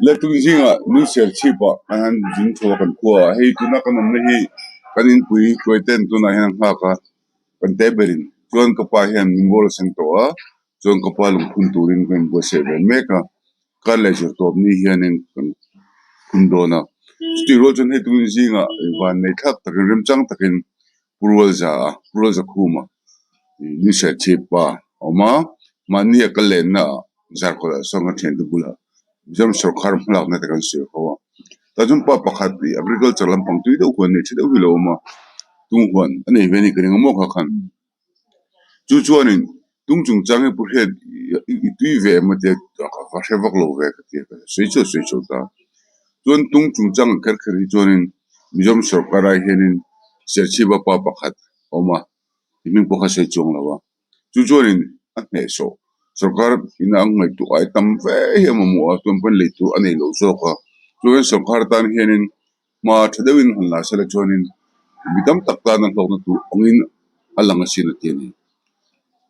Le tung zingah nui ser chhip ah kan han zin chho a kan khua a, hei tuna kan awmna hi kan inpui hruai ten tunah hian an nghak a, kan te berin chuan ka pa hian min bawr a seng tawh a, chuan ka pa lungphun turin ka inbuatsaih ve mek a, kar leh zir tawp ni hianin kan phun dawn a, chutih rual chuan hei tung zingah van nei thlak takin remchang takin Pu Rualza a, Pu Rualza Khuma ni ser chhip pa a awm a, mahni a kal lenna ah Zarkawt ah sawn ka thiante bulah Mizoram sawrkar hmalakna te kan sawi ho a, tah chuan pa pakhat ih agriculture lampang tui deuh huan nei tha deuh hi a lo awm a, tung huan a nei ve a ni ka ring a maw kha khan. Chu chuanin tung chungchang hi Pu Hriat i tui ve em a tia ka hre vak lo ve ka ti a, sawi chauh sawi chauh ta. Chuan tung chungchang ang kher kher hi chuanin Mizoram sawrkar ah hianin Serchhipa pa pakhat a awm a, i hming pawh kha sawi chuang lo a. Chu chuanin a hnehsawh sawrkar ina a ngaihtuah ai tam fe hi a mamawh a, chuan pawn lei tur a nei lo zawk a. Chuan sawrkar tan hianin hma tha deuhin han la sela chuanin mi tam tak tan a hlawkna tur awngin a lang asin a ti a ni.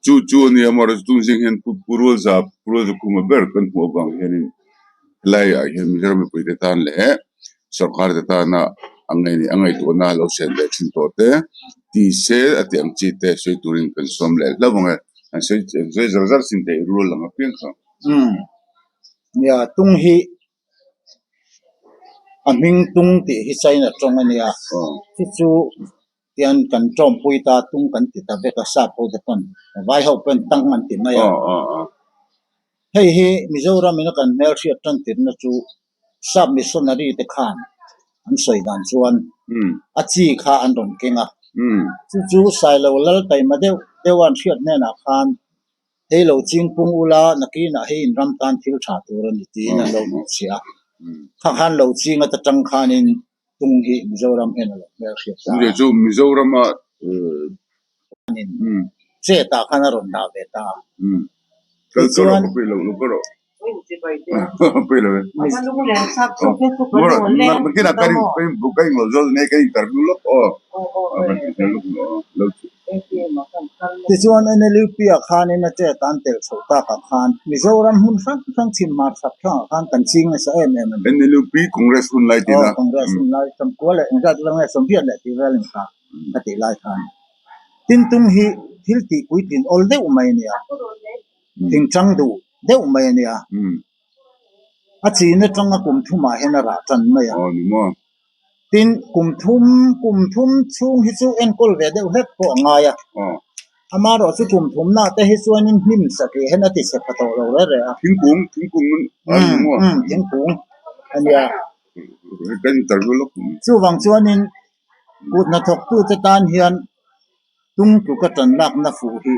Chu chu a nia amaherawhchu tung zing hian Pu Rualza Pu Rualzakhuma ber kan hmuh avang hianin helaiah hian Mizoram mipuite tan leh sawrkar te tana a ngei a ngaihtuahna lo sen leh thin tawh te ti se a tih ang chi te sawi turin kan sawm leh hlauh ang e. An sawi an sawi zar zar sin theih rual ang apiang kha. Umm nia tung hi a hming tung tih hi China tawng a nia chu chu tian kan tawmpui ta tung kan ti ta vek a sap ho te pawn vai ho pawn tang an ti mai a hei hi Mizoram in a kan hmelhriat tan tirna chu sap missionary te khan an sawi dan chuan a chi kha an rawn keng a chu chu Sailo lal taima deuh deuh a an hriat hnenah khan Hei lo ching pung ula nakinah hei in ram tan thil tha tur a ni tiin an lo hmuh chhiah a. Kha khan lo ching ata tang khanin tung hi Mizoram hian a lo hmel hriat ta a. Chu Mizorama chet ah khan a rawn dah ve ta a. Tichuan Tichuan NLUP ah khanin a chet an tel chhoh takah khan Mizoram hmun hrang hrang chhim hmar chhak thlangah khan kan ching nasa em em a ni. NLUP Congress hun lai tihna. Aw Congress hun lai Sawmkua leh engzat vel nge Sawmriat leh tih vel in kha ka tih lai khan. Tin tung hi thil tih puitlin awl deuh mai a nia. Thingtang duh deuh mai a nia. A chin atanga kum thumah hian a rah tan mai a. Tin, kum thum kum thum chhung hi chu enkawl ve deuh hlek pawh a ngai a. Amaherawh chu kum thumna te hi chuanin hnim satliah hian a ti chhe pha tawh lo re re a. Thingkung, thingkung a ni maw? Umm, thingkung a nia. Chuvang chuanin kut hnathawktute tan hian Tung tluka tan lakna fuh hi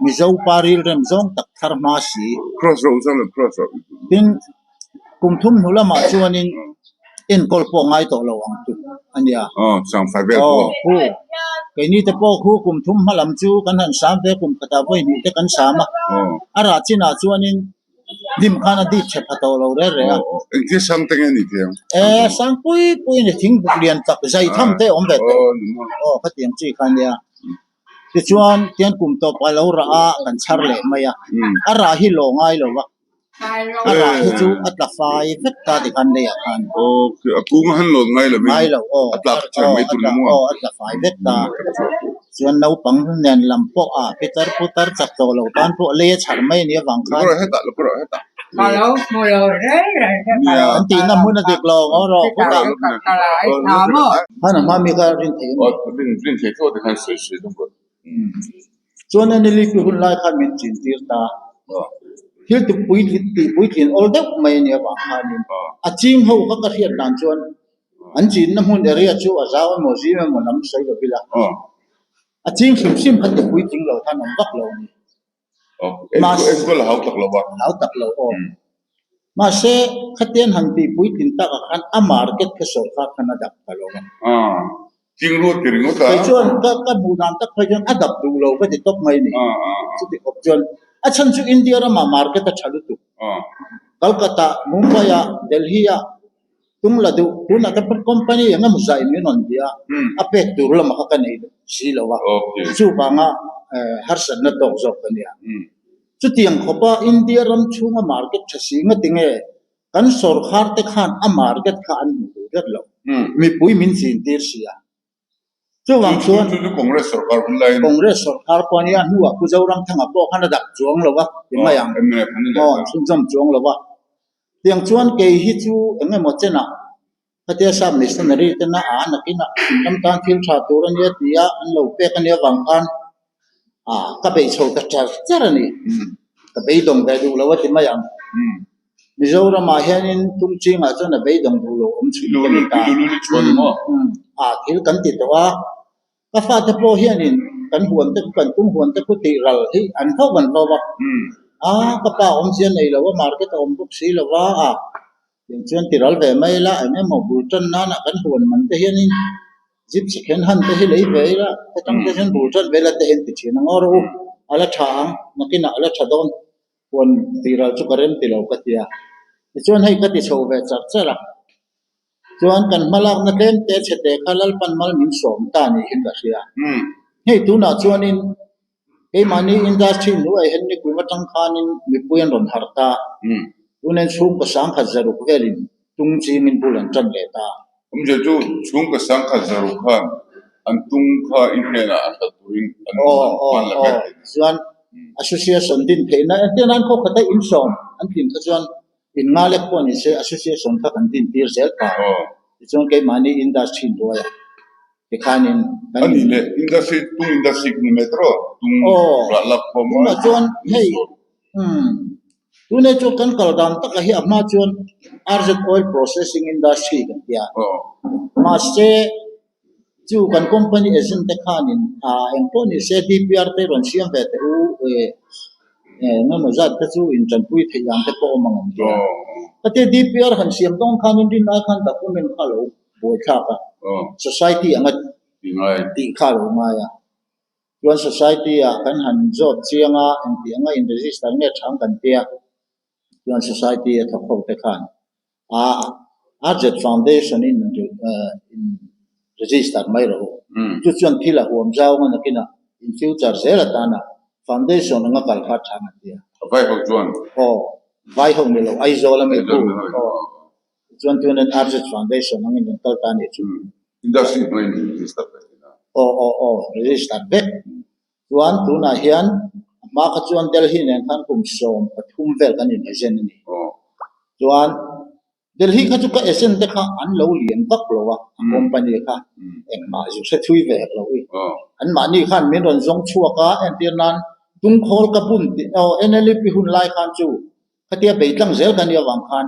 Mizo pa rilrem zawng tak thar hma si. Tin, kum thum hnu lamah chuanin enkawl pawh ngai tawh lo ang chu a nia. Aw, hu. Keini te pawh khu kum thum hma lam chu kan han sam ve, kum khatah vawi hnih te kan sam a. A rah chinah chuanin Hnim khan a dip chhe pha tawh lo re re a. Engthil sang te nge ni thei ang? E, sang pui pui ni thing buk lian tak zai tham te awm ve thei. Aw, khatiang chi kha nia. Tichuan, tian kum tawp a lo rah a, kan chhar leh mai a. A rah hi law ngai lo va. A rah hi chu a tla fai vek ta tikhan leiah khan. Aw, a kung a han lawn ngai lo in. Ngai lo, aw. A tlak chher mai tur ni maw? Aw, a tla fai vek ta. Chuan naupang nen lam pawh a pitar putar chak tawh lo tan pawh lei a chhar mai a nih avang khan an tihna hmun a dik lo ang rawh kutah khan a hma mi kha rin theih a ni. Chuan a nilipui hun lai khan min chin tir ta thil tihpuitlin awl deuh mai a nih avang khanin a ching ho kha ka hriat dan chuan An chinna hmun area chu a zau emaw zim emaw lam sawi lo ila, a ching hrim hrim kha ti puitling lo khan awm vak lo a ni. Enkawl a hau tak lo a. Hau tak lo aw. Mahse, khatian han tih puitlin takah khan a market kha sawrkar khan a dap ta lo a. Ching ruat ti ringawt a. Kei chuan ka hmuh dan tak phei chuan a dap duh lo ka ti tawp mai a ni. Chuti khawp chuan a chhan chu India ramah market a tha lutuk. Kolkata, Mumbai-ah, Delhi-ah Tum la duh, tunah te pawh company eng emaw zah in min rawn bia a, a pek tur lamah kha ka nei si lo a, chuvanga harsatna tawk zawk ka nia. Chutiang khawpa India ram chhunga market tha si nga tinge Kan sawrkhar te khan a market kha an hmu duh tlat lo. Mipui min chin tir si a. Chuvang chuan Chu chu Congress sawrkar hun laiin. Congress sawrkar pawh a nia, hnuah Pu Zoramthanga pawh khan a dak chuang lo a ti mai ang. Mnf an ni leh ta. Aw, chhunzawm chuang lo a. Tiang chuan kei hi chu eng emaw chenah khatia sap missionary tena a nakinah ram tan thil tha tur a nia tia an lo pek a nia vang khan ka beih chho ta char char a ni. Ka beidawng ve duh lo a ti mai ang. Mizoramah hianin Tungchingah chuan a beidawng duh lo awm chhun ka ni ta. Thil kan ti tawh a, ka fate pawh hianin kan huan te khu kan tum huan te khu tih ral hi an hlauh an hlauh a. A, ka pa awmzia nei lo a, market a awm bawk si lo va, a tiang chuan ti ral ve mai ila eng emaw bul tan nana kan huan man te hianin zip second hand te hi lei ve ila hetang te hian bul tan ve ila te hian ti thin ang aw rawh u, a la tha ang, nakinah a la tha dawn. Huan tihral chu ka rem ti lo ka ti a, tichuan hei ka ti chho ve char char a. Chuan kan hmalakna tlem te chhe te kha Lalpan mal min sawm ta niin ka hria. Hei tunah chuanin keimahni industry hnuaiah hian nikum atang khanin mipui an rawn harh ta. Tunin chhungkaw sangkhat zaruk velin tung chingin bul an tan leh ta. Awmzia chu chhungkaw sangkhat zaruk khan an tung kha i hnenah a hlat turin an hman la mek thei. Chuan association din theihna entir nan khaw khata insawm an tlin kha chuan in nga lek pawh ni se association kha kan din tir zel ta. Tichuan keimahni industry hnuaiah tikhanin kan in. Anih leh industry tung industry kha ni mai tawh rawh tung rah lak khawm a. Tunah chuan hei Tunei chu kan kal dan takah hi a hma chuan RZ Oil Processing Industry kan ti a. Mahse, chu kan company agent te khanin eng pawh ni se DPR te rawn siam ve teh u eng emaw zat te chu in tanpui theih dan te pawh awm ang an ti a. Khatia DPR han siam dawn khanin rin ai khan document kha a lo buaithlak a, society anga tih kha a lo ngai a. Chuan society ah kan han zawt chiang a, engtih anga in register nge thang kan tia, chuan society a thawk ho te khan a RZ Foundation in in register mai rawh u. Chu chuan thil a huam zau anga nakinah in future zel atana foundation anga kal kha thang an tia. Vai ho chuan? Aw, vai ho ni lo, Aizawl a mi pu. Aw. Chuan tunin RZ Foundation angin kan kal ta a nih chu. Industry hnuaiin in register vek thin a. Aw aw aw, register vek. Chuan tunah hian a hma kha chuan Delhi nen khan kum 13 vel kan in agent a ni. Chuan Delhi kha chu ka agent te kha an lo lian vak lo a, a company kha engmah zu hre thui ve hek lo i. Anmahni khan min rawn zawng chhuak a, entir nan Tungkhawl ka bun tih aw NLUP hun lai khan chu Khatia beitlang zel ka nih avang khan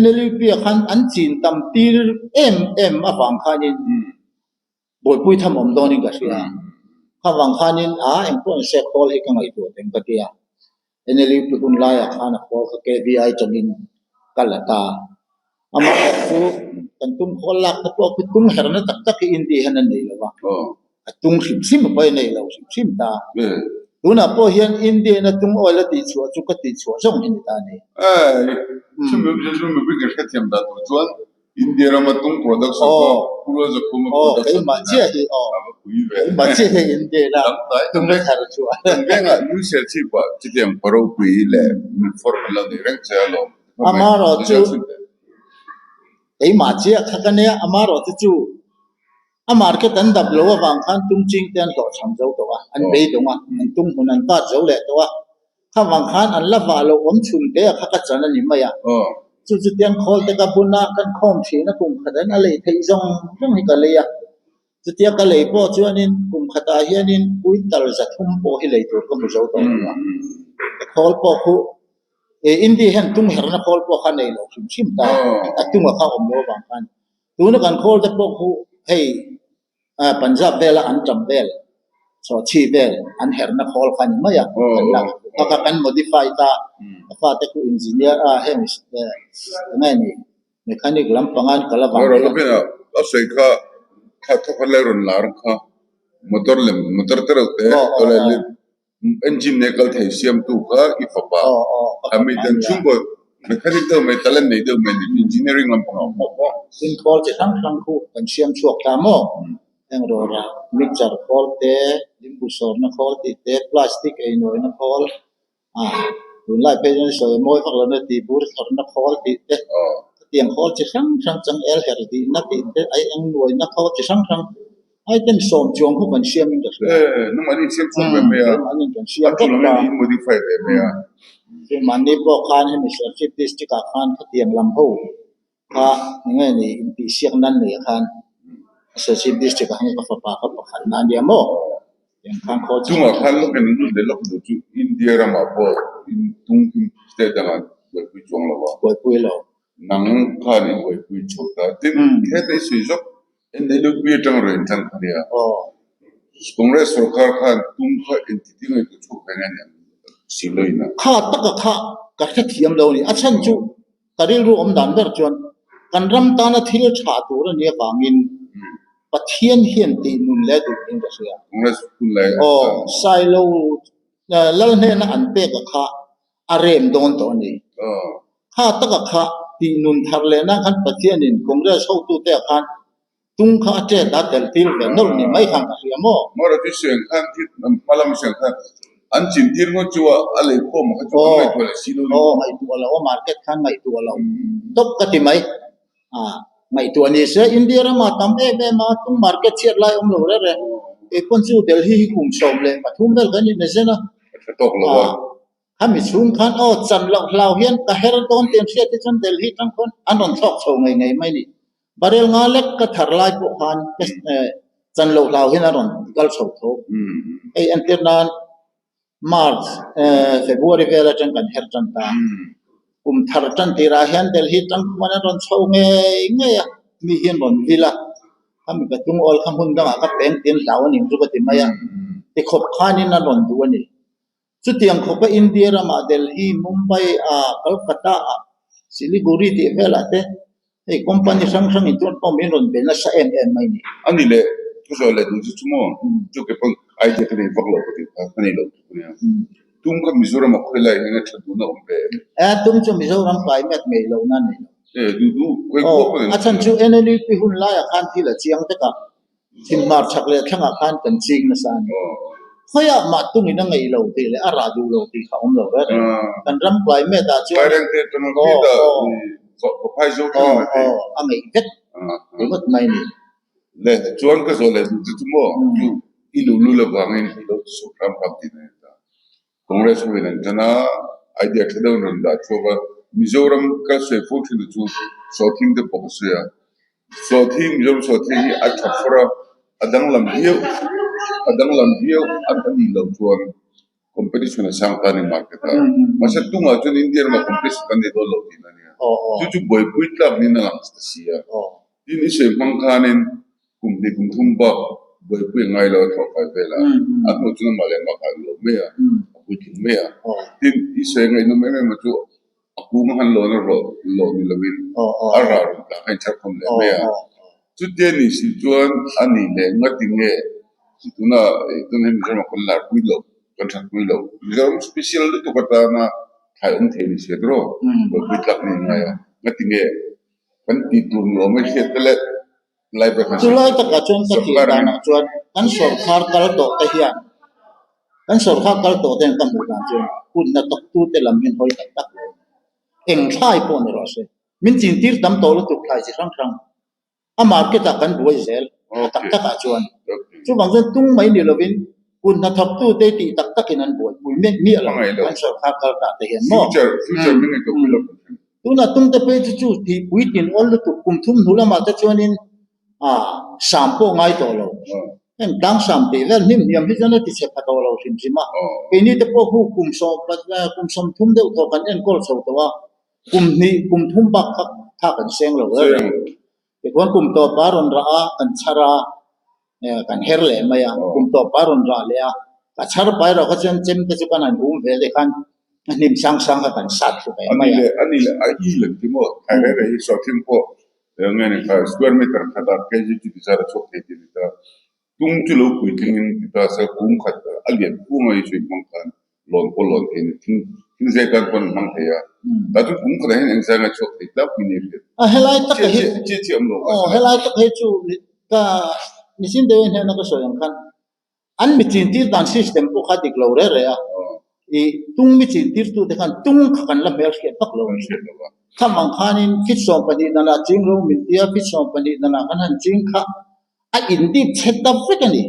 NLUP ah khan an chin tam tir em em avang khanin buaipui tham awm dawnin ka hria. Kha vang khanin a engpawh in se khawl hi ka ngaihtuah teng ka ti a. NLUP hun laiah khan a khawl kha KVI tangin ka la ta. Amaherawhchu kan tum khawl lak te pawh khi tung herna tak tak hi India hian a nei lo va. A tung hrim hrim a pawh a nei lo hrim hrim ta. Tunah pawh hian India in a tung oil a tihchhuah chu ka tihchhuah zawng hi ni ta a ni. Chumi chu mipui kan hrethiam dan tur chuan India rama tung production pawh Pu Rualzakhuma production Keimah chiah hi aw. Keimah chiah hi India ina tung a thar chhuah. Kan vengah Nusel chhipah chutiang pa ropui leh min form an lo nei reng che alawm. Amaherawhchu keimah chiah kha ka nia, amaherawhchu chu a market an dap lo avang khan tum ching te an hlawhchham zo tawh a, an beidawng a, an tum hmun an bat zo leh tawh a, kha vang khan an la vah lo awm chhun te a kha ka chan a ni mai a. Chu chu tiang khawl te ka bun a, kan khawm thin a, kum khat an a lei theih zawng zawng hi ka lei a. Chutia ka lei pawh chuanin kum khatah hianin quintal 300 pawh hi lei tur ka hmu zo tawh lo a. Ka khawl pawh khu India hian tung herna khawl pawh kha nei lo hrim hrim ta, a tunga kha awm lo avang khan. Tuna kan khawl te pawh khu hei Punjab vela an tam vel, Chawhchhi vel an herna khawl kha ni mai a, kan lak kha kha kan modify ta, ka fate khu engineer a heng enge ni Mechanic lampang an kal avang hian. Rawh a sawi kha kha thawkhat lai rawn lar kha motor lem motor te reuh te tawlai engine nei kal thei siamtu kha i fapa a mi ten chhungkaw mechanic deuh mai talent nei deuh mai ni engineering lampang a awm bawk a. Tin khawl chi hrang hrang khu kan siam chhuak ta maw? Heng rawra mixer khawl te, limbu sawrna khawl tih te, plastic ei nawina khawl. Tunlai phei chuan sawi mawi vak lohna tih bur tharna khawl tih te, khatiang khawl chi hrang hrang changel her dihna tih te, ai eng nuaina khawl chi hrang hrang item sawm chuang khu kan siam in ka hria. Keimahni kan siam vek ta. Keimahni pawh khan hemi Serchhip district ah khan khatiang lam ho kha enge ni intihsiak nan nei ah khan Serchhip district ah khan ka fapa kha pakhat na ania maw? Tiang khan khaw chi Chungah khan lawk in lut leh lawk duh chu India ramah pawh in tung him state dangah buaipui chuang lo a. Buaipui lo. Nang khan i buaipui chho ta. Tin, heta i sawi zawk NLUP atang rawn inthlang kha nia. Congress sorkar khan tum kha engti ngaihtuah chhuak ve nge nia si loin a. Kha taka kha ka hrethiam lo a ni. A chhan chu ka rilru awm dan ber chuan kan ram tana thil tha tur a nih avangin Pathian hian tih nun leh duh in ka hria. Congress hun lai Aw, Sailo Lal hnena an pek a kha a rem dawn tawh a ni. Kha taka kha tih nun thar leh nan khan Pathianin Congress hotute ah khan tung kha a tet a tel tir ve nawlh ni mai khan ka hria maw? Mawra chu siang khan thil hma lam siang khan an chin tir ngawt chu a a lei khawm kha chu an ngaihtuah leh si lo ni. Aw ngaihtuah lo a market khan ngaihtuah lo tawp ka ti mai. A ngaihtuah ni se India ramah tam em em a tung market chhiat lai awm lo reng reng. Keipawn chu Delhi hi kum 13 vel kan inne zen a. A tha tawk lo a. Khami chhung khan aw chan loh hlau hian ka her dawn tih an hriat hi chuan Delhi tang khawn an rawn thlawk chho ngei ngei mai a ni. Barel nga lek ka thar lai pawh khan chan loh hlau hian a rawn kal chho tho. Hei entir nan March, February vel atang kan her tan ta. Kum thar tan tirah hian Delhi tang khuan an rawn chho ngei ngei a, mi hi an rawn vil a. Khami ka tung awl kha hmun dangah ka peng tih an hlau a ning chu ka ti mai a. Tikhawp khanin an rawn duh a ni. Chutiang khawpa India ramah Delhi, Mumbai ah, Kolkata ah, Siliguri tih velah te hei company hrang hrang in chuan pawh min rawn be nasa em em mai ni. A ni leh, ka zawh leh duh chu chu maw? Chu ke pawn idea ka nei vak lo ka ti kha, ka nei lo tuk ania. Tum kha Mizoram ah khawi lai hian a tha duhna awm ve em? E, tum chu Mizoram climate ngei lohna a nei lo. E, duh duh, khawi khua pawn A chhan chu NLUP hun laiah khan thil a chiang vek a. Thimhmar chhak leh thlangah khan kan ching nasa a ni. Khawiah mah tungin a ngeih lo tih leh a rah duh lo tih kha a awm lo reng reng. Kan ram climate ah chuan aw aw a ngeih vek ringawt mai a ni. Le chuan ka zawh leh duh che chu maw chu i luhlul avangin i lo ti chhuak hram hram tih na a ni ta. Congress hoin an tan a, idea tha deuhin rawn dah chhuak a, Mizoram ka sawi fo thin chu sawhthing te pawh ka sawi a, sawhthing Mizoram sawhthing hi a tha fur a, a danglam viau a danglam viau a nih loh chuan competition a sang ta a ni market ah, mahse tungah chuan India ramah competition kan nei dawn lo tihna a nia, chu chu buaipui tlak niin a lang ta si a, tin i sawi hmang khanin Kum hnih kum thum bak buaipui a ngai lo a thlawh fai vel a, a hnuh chuan amah leh amah kha an lo mai a, a puitling mai a. Tin, i sawi ngaihnawm em em a chu a kung a han lawn a rawh lawh ni loin a rah rawn tah kha inchhar khawm leh mai a. Chutia ni si chuan a nih leh ngati nge tuna tuna hi Mizoramah kan larpui lo, kan thatpui lo. Mizoram special lutuk atana thlai awm thei ni si a tiraw? Buaipui tlak ni ngai a, ngati nge kan tih tur ni awm a hriat te leh Chulai takah chuan ka thih danah chuan kan sawrkhar kal tawh te hian kan sawrkhar kal tawh te hian ka hmuh dan chuan kut hnathawktute lam hian hawi tak tak lo a ni. Eng thlai pawh ni rawh se. Min chintir tam tawh lutuk thlai chi hrang hrang a market ah kan buai zel a tak takah chuan. Chuvang chuan tung mai ni lovin kut hnathawktute tih tak takin an buaipui miah miah lo kan sawrkhar kal tah te hian maw. Tunah tumte phei chu chu tih puitlin awl lutuk kum thum hnu lamah te chuanin ah sam pawh ngai tawh lo. Heng tlang sam tih vel hnim hniam hi chuan a ti chhe pha tawh lo hrim hrim a. Keini te pawh hu kum sawm kum 30 deuh tawh kan enkawl chho tawh a, kum hnih kum thum bak kha tha kan seng lo reng reng. Tichuan kum tawpa a rawn rah a, kan chhar a, kan her leh mai a, kum tawpa a rawn rah leh a, ka chhar pai erawh kha chuan chem te chu kan han hum ve leh khan a hnim sang sang kha kan sat thlu ve mai a. A ni leh, a ni leh, a i lem ti maw? Thai rei rei hi sawhthing pawh eng nge ni kha square meter khat ah kg chu ti zat a chhuak thei tih a ni ta. Tung chu lo puitlingin ti ta se kung khat a lian kung a i sawi hmang khan lawn pawh lawn thei a ni. Thing thing zai tan pawn an hmang thei a. Tah chuan kung khatah hian engzai ngai chhuak thei tlak min i hriat. A helai tak hi Chiah chiah awm lo aw helai tak hi chu ka nichin deuh hnena ka sawi ang khan an mi chintir dan system pawh kha dik lo reh reh a. I tung mi chin tirtute khan tung kha kan la hmelhriat vak lo a ni. Kham ang khanin fit 12 danah ching ro min tia, fit 12 danah kan han ching kha a indip chhe ta vek a ni.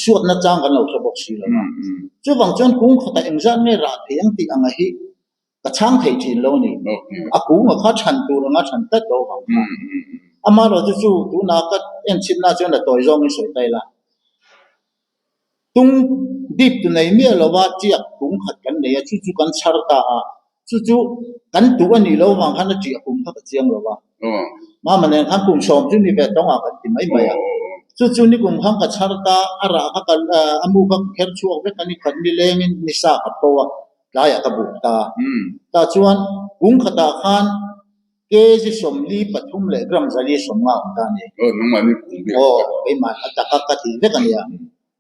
Suatna chang kan lo hre bawk si lo a. Chuvang chuan kung khatah engzat nge rah thei ang tih anga hi ka chhang thei thin lo a ni. A kunga kha chhan tur anga chhan tlat lo vang kha. Amaherawhchu chu tunah ka enchhinna chuan a tawi zawngin sawi ta ila. Tung dip tu nei miah lova tiak kung khat kan nei a, chu chu kan chhar ta a, chu chu kan tuh a nih loh vang khan a tiah kum kha ka chiang lo va. Mama nen khan kum sawm chu ni ve tawngah kan ti mai mai a. Chu chu ni kum khan ka chhar ta, a rah kha ka a mu kha ka kher chhuak vek a, ni khat ni lengin ni sa ka pho a, tlaiah ka buk ta. Tah chuan kung khatah khan Kg 43 leh gram 150 awm ta a ni. Aw, nangmah ni kum bik. Aw, keimah a taka ka tih vek a nia.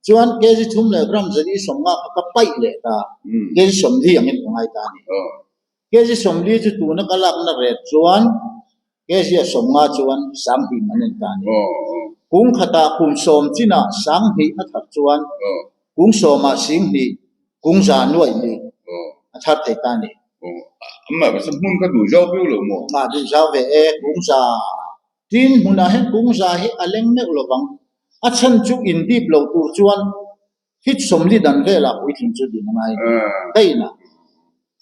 Chuan kg 3 leh gram 150 kha ka paih leh ta. Kg 40 angin ka ngai ta a ni. Kg 40 chu tuna ka lakna ret chuan kg a 50 chuan 2000 man a ni ta a ni. Kung khatah kum sawm chinah 2000 a thar chuan kung sawmah 20,000 kung za nuaih ni a thar thei ta a ni. Amah pasal hmun kha duh zau viau lo maw? Mah duh zau ve e, kung za. Tin hmunah hian kung za hi a leng meuh lo vang. A chhan chu indip lo tur chuan hit 40 dan velah puitling chu din a ngai daih a.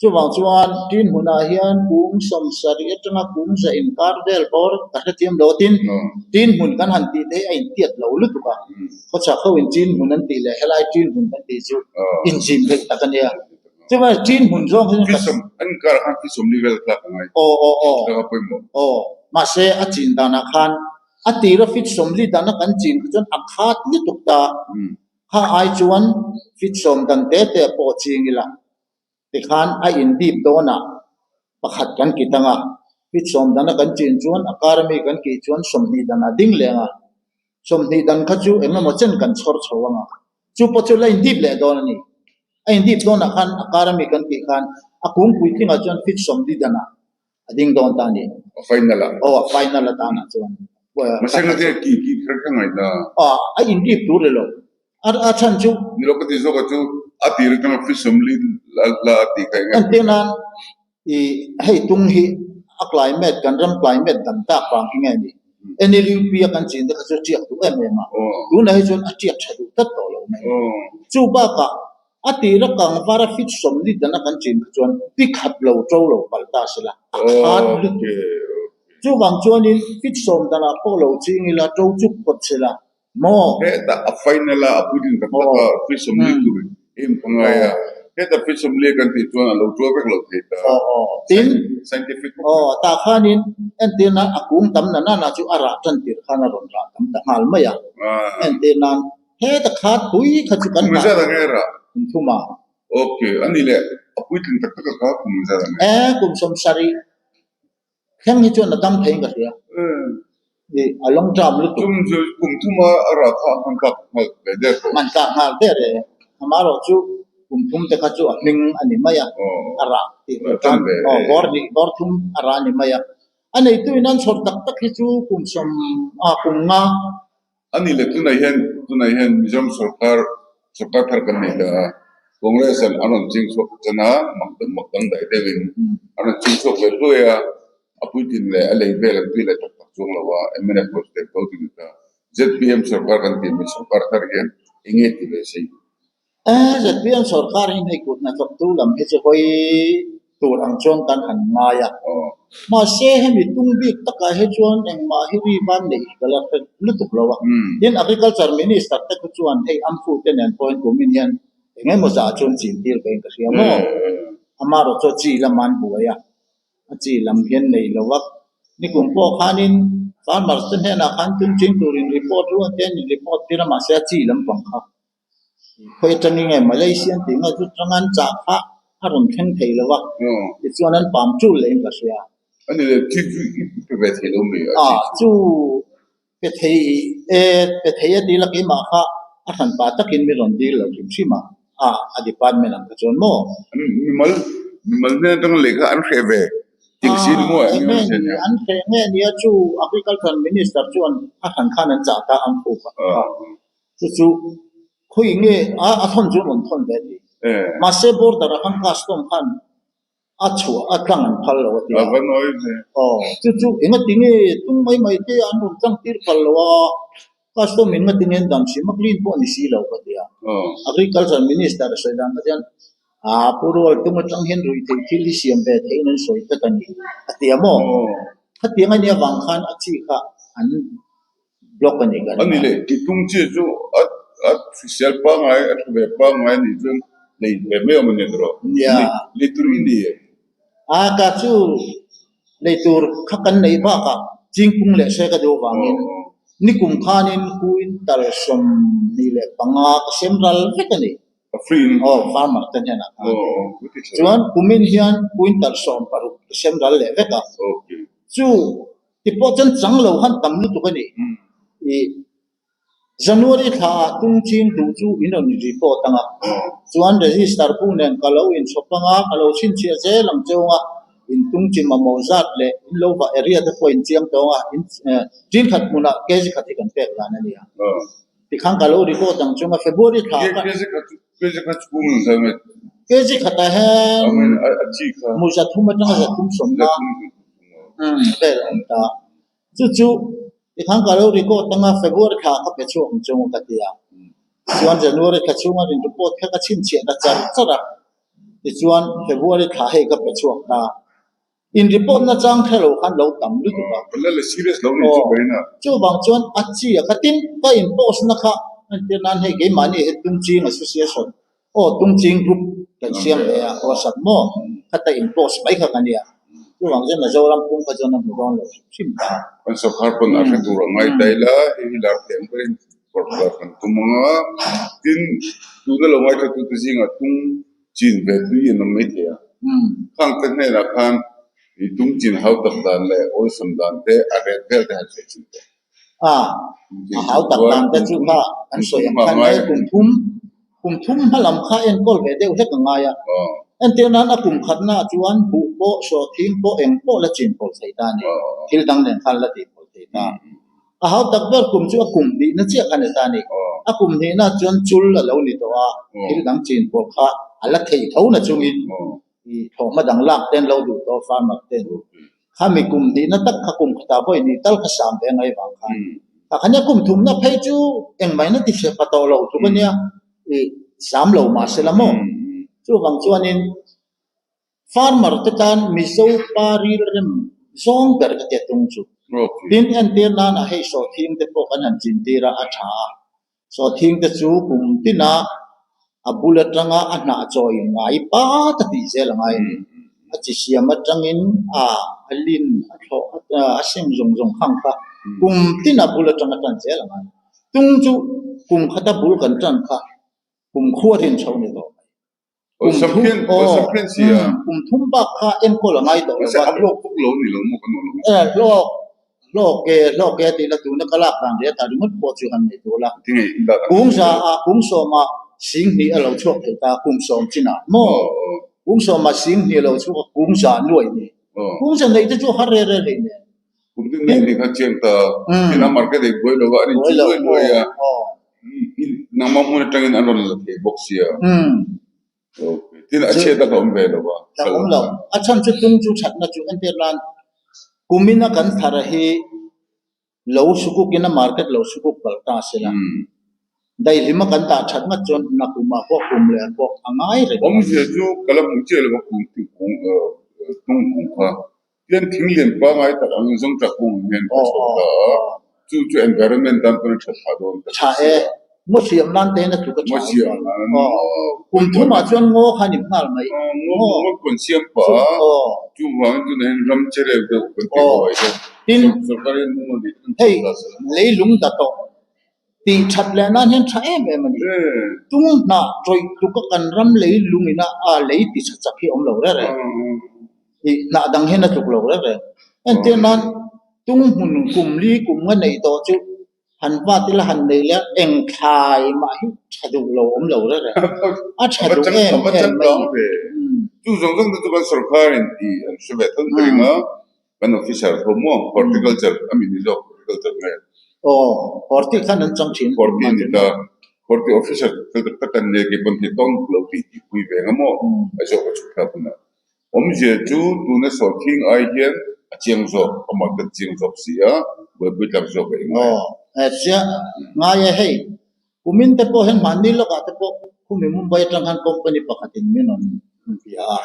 Chuvang chuan tin hmunah hian kung 70 atanga kung za inkar vel bawr ka hrethiam lo. Tin, tin hmun kan han tih te hi a intiat lo lutuk a. Khawchhak ho in tin hmun an tih leh helai tin hmun kan tih chu inzim theih tak a nia. Chuvang tin hmun zawng hi chu ka. An inkar khan fit 40 vel tlak a ngai. Aw aw aw. Tlak a pawimawh. Aw, mahse a chin danah khan a tira fit 40 dana kan chin kha chuan a khat lutuk ta. Kha ai chuan fit 10 dan te te pawh ching ila tikhan a indip dawnah pakhat kan kit anga fit 10 dana kan chin chuan a kar ami kan kih chuan 20 danah ding leng a. 20 dan kha chu engemaw chen kan chhawr chho anga chu pawh chu la indip leh dawn a ni. A indip dawnah khan a kar ami kan tih khan a kung puitlingah chuan fit 40 danah a ding dawn ta a ni. A final ah. Aw, a final atanah chuan. Mahse nga te ki ki kher kha ngaih ta. Aw, a indip tur le lo. A a chhan chu. Ni lo ka ti zawk a chu a tir atanga fit 40 la la a tih kha eng nge. Entir nan i hei tung hi a climate kan ram climate dang tak vang hi nge ni. NLUP a kan chin te kha chu a tiak duh em em a. Tunah hi chuan a tiak tha duh tlat tawh lo mai. Chu bakah a tira kang vara fit 40 dana kan chin kha chuan pi khat lo to lo palh ta sela a khat lutuk. Chuvang chuanin fit 10 danah pawh lo ching ila to chuk phawt sela maw? Hetah a final a a puitlin tak tak a fit 40 tur em ka ngai a. Hetah fit 40 kan tih chuan a lo tuar vek lo thei ta. Tin, Scientific aw tah khanin entir nan a kung tam na nana chu a rah tan tir khan a rawn rah tam ta nghal mai a. Entir nan heta khat pui kha chu kan Kum zat ang e rah? Kum thum a. Okay, a ni leh a puitling tak tak a kha kum zat ang e? E, kum 70 thleng hi chuan a dam theiin ka hria. I a long term lutuk. Tum chu kum thum a a rah kha a hman tlak nghal ve der tawh. Hman tlak nghal der e. Amaherawh chu kum thum te kha chu a hming a ni mai a, a rah tih tur khan aw bawr hnih bawr thum a rah a ni mai a. A neitu in an chhawr tak tak hi chu kum sawm a kum nga. A ni leh tunah hian tunah hian Mizoram sorkar sorkar thar kan nei ta a, Congress an an rawn ching chhuak tan a, mak dang mak dang daih deuhin an rawn ching chhuak ve hluai a, a puitlin leh a lei vel an tui leh tak tak chuang lo a, mnf pawh chu teh tho ti ni ta. ZPM sorkar kan tih mai sorkar thar hian eng nge ti ve si? ZPM sorkar hian hei kut hnathawktu lam hi chu hawi tur ang chuan kan han ngai a. Mahse hemi tung bik takah hi chuan engmah hi ri van neih hi ka la hre lutuk lo a. Tin, Agriculture Minister te khu chuan hei Amfu te nen pawhin kumin hian eng emaw zah chuan chin tir vein ka hria maw? Amaherawh chu chi lam an buai a, a chi lam hian nei lo a. Nikum pawh khanin farmers te hnenah khan tung ching turin report rual te an in report tir a, mahse a chi lampang kha Khawi atangin nge Malaysia an tih nge chu tang an chah kha a rawn thleng thei lo a, tichuan an pam tul leh in ka hria. A ni le, chu chu i pe ve thei lo mi a chi chu? Chu pe thei e, pe thei a ti la keimah kha a hran pa takin mi rawn dil lo hrim hrim a, a a department ang kha chuan maw? Mimal, mimal hnen atang lehkha an hreh ve tih si ni maw? Eng nge ni an hreh nge nia chu Agriculture Minister chuan a hran khan an chah ta ang phu kha. Chu chu khawi nge a a thawn chu rawn thawn ve ti. Mahse border ah khan custom khan a chhuah a tlang an phal lo a ti a. Aw chu chu engati nge tung mai mai te an rawn tlang tir phal lo a, custom in ngati nge an dan hrim a clean pawh a ni si lo ka ti a. Agriculture minister a sawi dan kha chuan aa pu rual tung atang hian ruih theih thil hi siam ve theihin an sawi tlat a ni a ti a maw? Khatiang a nih avang khan a chi kha an block a nih ka ring a. A ni leh i tung chi chu a a hrisel pangngai a tha ve pangngai a nih chuan lei ve mai awm a ni tawh. Nia. Lei tur i ni em? A ka chu lei tur kha kan neih bakah chingpung leh hre ka duh avangin nikum khanin quintal 25 ka sem ral vek a ni. A free in. Aw farmer te hnenah khan. Chuan kumin hian quintal 16 ka sem ral leh vek a. Chu Ti pawh chuan chang lo khan tam lutuk a ni. I January thla ah tung ching duh chu in rawn report ang a, chuan register bu nen ka lo inchhawp ang a, ka lo chhinchhiah zel ang cheu ang a, in tung chi mamawh zat leh in lo vah area te pawh in chiang tawng a, in tin khat hmunah kg khat hi kan pek dan a ni a. Tikhan ka lo record ang chung a, February thla ah khan. Kg khat chu kung ang zai mai. Kg khatah hian mu 300 atanga 350 vel a awm ta. Chu chu tikhan ka lo record anga February thla ka pe chhuak ang chung ka ti a. Chuan January thla chhunga rin report kha ka chhinchhiah ta char char a. Tichuan February thla hei ka pe chhuak ta. In report na chang hre lo khan lo tam lutuk a. Kan la la serious lo nih chu ka rin a. Chuvang chuan a chi a kha tin ka in post na kha entir nan hei keimahni hi Tungching Association aw Tungching group kan siam ve a WhatsApp maw khata in post mai kha ka nia. Chuvang chuan Mizoram pum kha chuan a hmu dawn lo hrim hrim ta. Kan sawrkar pawn a hre tur a ngai ta ila hei hi lar theih ang berin sawrkar kan tum ang a, tin tuna lo ngaithlatute zingah tung Chin ve tui an awm mai thei a. Khang te hnenah khan i tum chin hau tak dan leh awlsam dan te a ret vel te han sawi chin teh. A, a hau tak dan te chu kha an sawi ang khan mai kum thum, kum thum hma lam kha enkawl ve deuh hlek a ngai a. Entir nan a kum khatna ah chuan buh pawh, sawhthing pawh eng pawh la chin pawlh thei ta a ni. Thil dang nen khan la tih pawlh thei ta. A hau tak ber kum chu a kum hnihna chiah kha ni ta a ni. A kum hnihna chuan chul a lo ni tawh a, thil dang chin pawh kha a la theih tho na chungin i thlawhhma dang lak ten lo duh tawh farmer ten khami kum hnihna tak kha kum khatah vawi hnih tal kha sam ve ngai vang khan kha kha nia kum thumna phei chu engmah in a ti hre pha tawh lo tluk a nia i sam lo mahse la maw chuvang chuanin Farmer te tan Mizo pa rilrem zawng ber ka tia tung chu. Tin, entir nana hei sawhthing te pawh kan han chintir a, a tha a. Sawhthing te chu kum tina a bul atanga a hnah chawi ngai pat a tih zel a ngai a ni. A chi siam atangin a a lin, a thlawh, a seng zawng zawng khang kha kum tina bul atanga tan zel a ngai. Tung chu kum khata bul kan tan kha kum khua rin chho ni tawh mai. Kum thum aw kum thum bak kha enkawl a ngai tawh lo va. E hlawk hlawk e hlawk e tih la tuna ka lak dan reh ta ringawt pawh chu han nei tur la. Kung za ah kung sawmah sing hnih a lo chhuak thei ta kum sawm chinah maw kung sawmah sing hnih a lo chhuak a kung za nuai ni. Kung za neih te chu har reh reh rih nen. Kum tin nei ni kha chiang ta tin a market ei buai lo a an inchih luai luai a nangmah hmun atangin an rawn la thei bawk sia okay tin a chhiat a ka awm ve lo a ka awm lo a chhan chu tung chu thatna chu entir nan kumin a kan thar hi lo sukuk in a market lo sukuk kal ta sela Daihlim a kan dah that ngat chuan nakum ah pawh kum leh pawh a ngai reng. Awmzia chu ka la hmuh chiah lo va kung kung tung kung kha. Tian thing lian pangai tak angin zawngṭah kung ang hian ka chho ta a, chu chu environment tan pawn a ṭha phah dawn tak Ṭha e, ngaw hriam nan te in a tluk a ṭha Ngaw hriam nan Kum thum ah chuan ngaw kha a ni nghal mai. Ngaw ngaw pawn siam pah a, chuvangin tunah hian ram chereu deuh kan tih ruai hian Tin, sorkar hian mumal nei tak an hei chhawm ta sela maw? leilung da tawh Tih that leh nan hian tha em em a ni. Tung hnah tawih tluka kan ram lei lungina a lei ti tha chak hi a awm lo reng reng. Ih hnah dang hian a tluk lo reng reng. Entir nan tung hmun kum li kum nga neih tawh chu han vat ila han nei leh a eng thlai mah hi tha duh lo awm lo reng reng. A tha duh em em mai a ni. Chu zawng zawng te chu kan sorkarin tih an hre ve thung ka ring a. Kan officer tho maw horticulture a mi ni zawk horticulture nge? Aw, horti khan an chang thin. Horti a ni ta. Party officer fel tak tak an nia kei pawn thei tawn lo tih tih pui ve ang a maw? Aizawl ka chhuk thlak hunah. Awmzia chu tuna sawrthing ai hian a chiang zawk, amah kan chiang zawk si a, buaipui tlak zawk a ingai. Aw, he chiah ngai e hei. Kumin te pawh hian mahni lawkah te pawh khumi Mumbai atang khan company pakhatin min rawn bia a.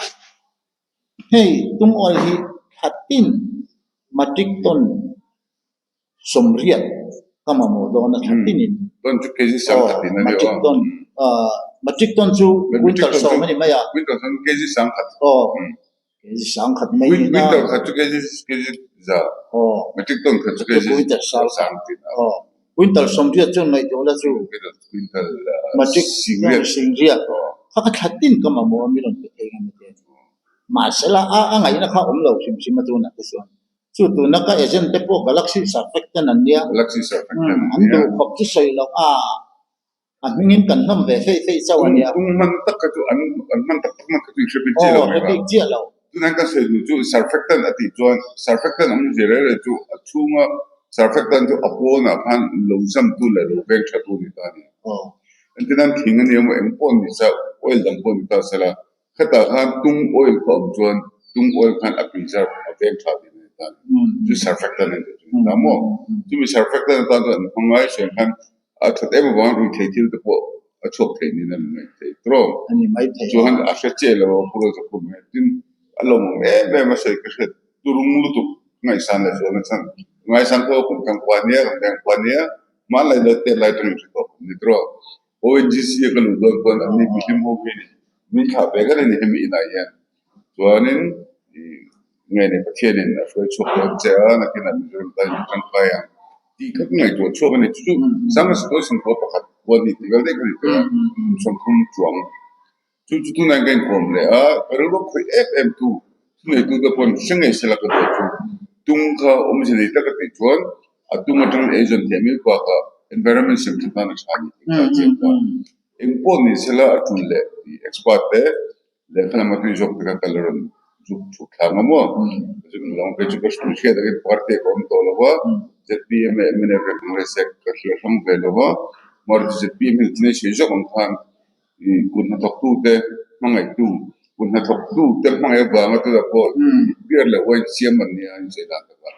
Hei tungawl hi thlatin matric ton 80 ka mamawh dawn a thla tinin. Ton chu kg sang khat in a ni aw. Ton matric ton chu quintal 10 a ni mai a. Quintal 10 kg sang khat. Aw kg sang khat mai ni na. Quintal khat chu kg kg za. Aw matric ton khat chu kg quintal sang tin a. Aw quintal 80 chuan ngaihtuah la chu. Quintal matric 60. Kha kha thla tin ka mamawh a mi rawn pe thei ngam a ti. Mahsela a ngaihna kha awm lo hrim hrim a tunah te chuan. Chu tuna ka agent te pawh Galaxy Surfactant an nia. Galaxy Surfactant an nia. An duh khawp chu sawi loh a, a hmingin kan hlawm ve feih feih chauh a nia. Tung hman tak kha chu an an hman tak tak na kha chu i hre bik chiah lo mai. Aw, hre bik chiah lo. Tunah kan sawi duh chu Surfactant a tih chuan Surfactant awm zir reng reng chu a chhunga Surfactant chu a pawnah khan lo zamtu leh lo veng tha tu a ni ta a ni. Aw. Engtin an thing a nia maw eng pawh ni sa oil dang pawh ni ta sela Khatah khan tung oil kha awm chuan tung oil khan a preserve a veng tha tih a ni ta. Chu surfactant an tih chu a ni ta maw? Chumi surfactant atan chuan an hmang ngai hriam khan a that em avangin ruithei thil te pawh a chhuak thei niin a ni mai thei tawh. Chuan a hre chiah lo a pura zawk mai. Tin, a lawmawm em em a sawi ka hriat turung lutuk ngaihsan leh zualna chhan. Ngaihsan pawh a kum thang khua nia, kan veng khua nia, hmanlai lo tet lai atangin hre tawh kan ni tawh. ONGC a ka luh dawn pawn an ni mihlim ho hi min thlah ve kan ani hemi inah hian chuanin nge ni Pathianin a hruai chhuak dawn che a nakinah Mizoram tan in tangkai ang tih kha ka ngaihtuah chhuak a ni chu chu Sangha Sikawih Sawmkua pakhat kua ni tih vel daih kha ni tawh a kum 30 chuang Chu chu tunah ka inkawm leh a, ka rilru khawih em em tu thuneitute pawn hre ngei sela ka duh chu. Tung kha awmzia nei tak a tih chuan a tung atangin eizawn thiam mai bakah environment siam that nan a tha a ni tih kha a chiang ta. Eng pawh ni sela a tul leh tih expert te lehkha lama tui zawk te kha ka la rawn zuk chhuk thla ang a maw? Lawng phei chu ka hriat angin party ah ka awm tawh lo va, zpm leh mnf leh Congress te ka hria hrang ve lo va, mahse zpm hi chinai sawi zawk ang khan Kut hnathawktute hmangaihtu, kut hnathawktute hmangaih avanga tunah pawh beer leh wine siam an nia an insawi dan takah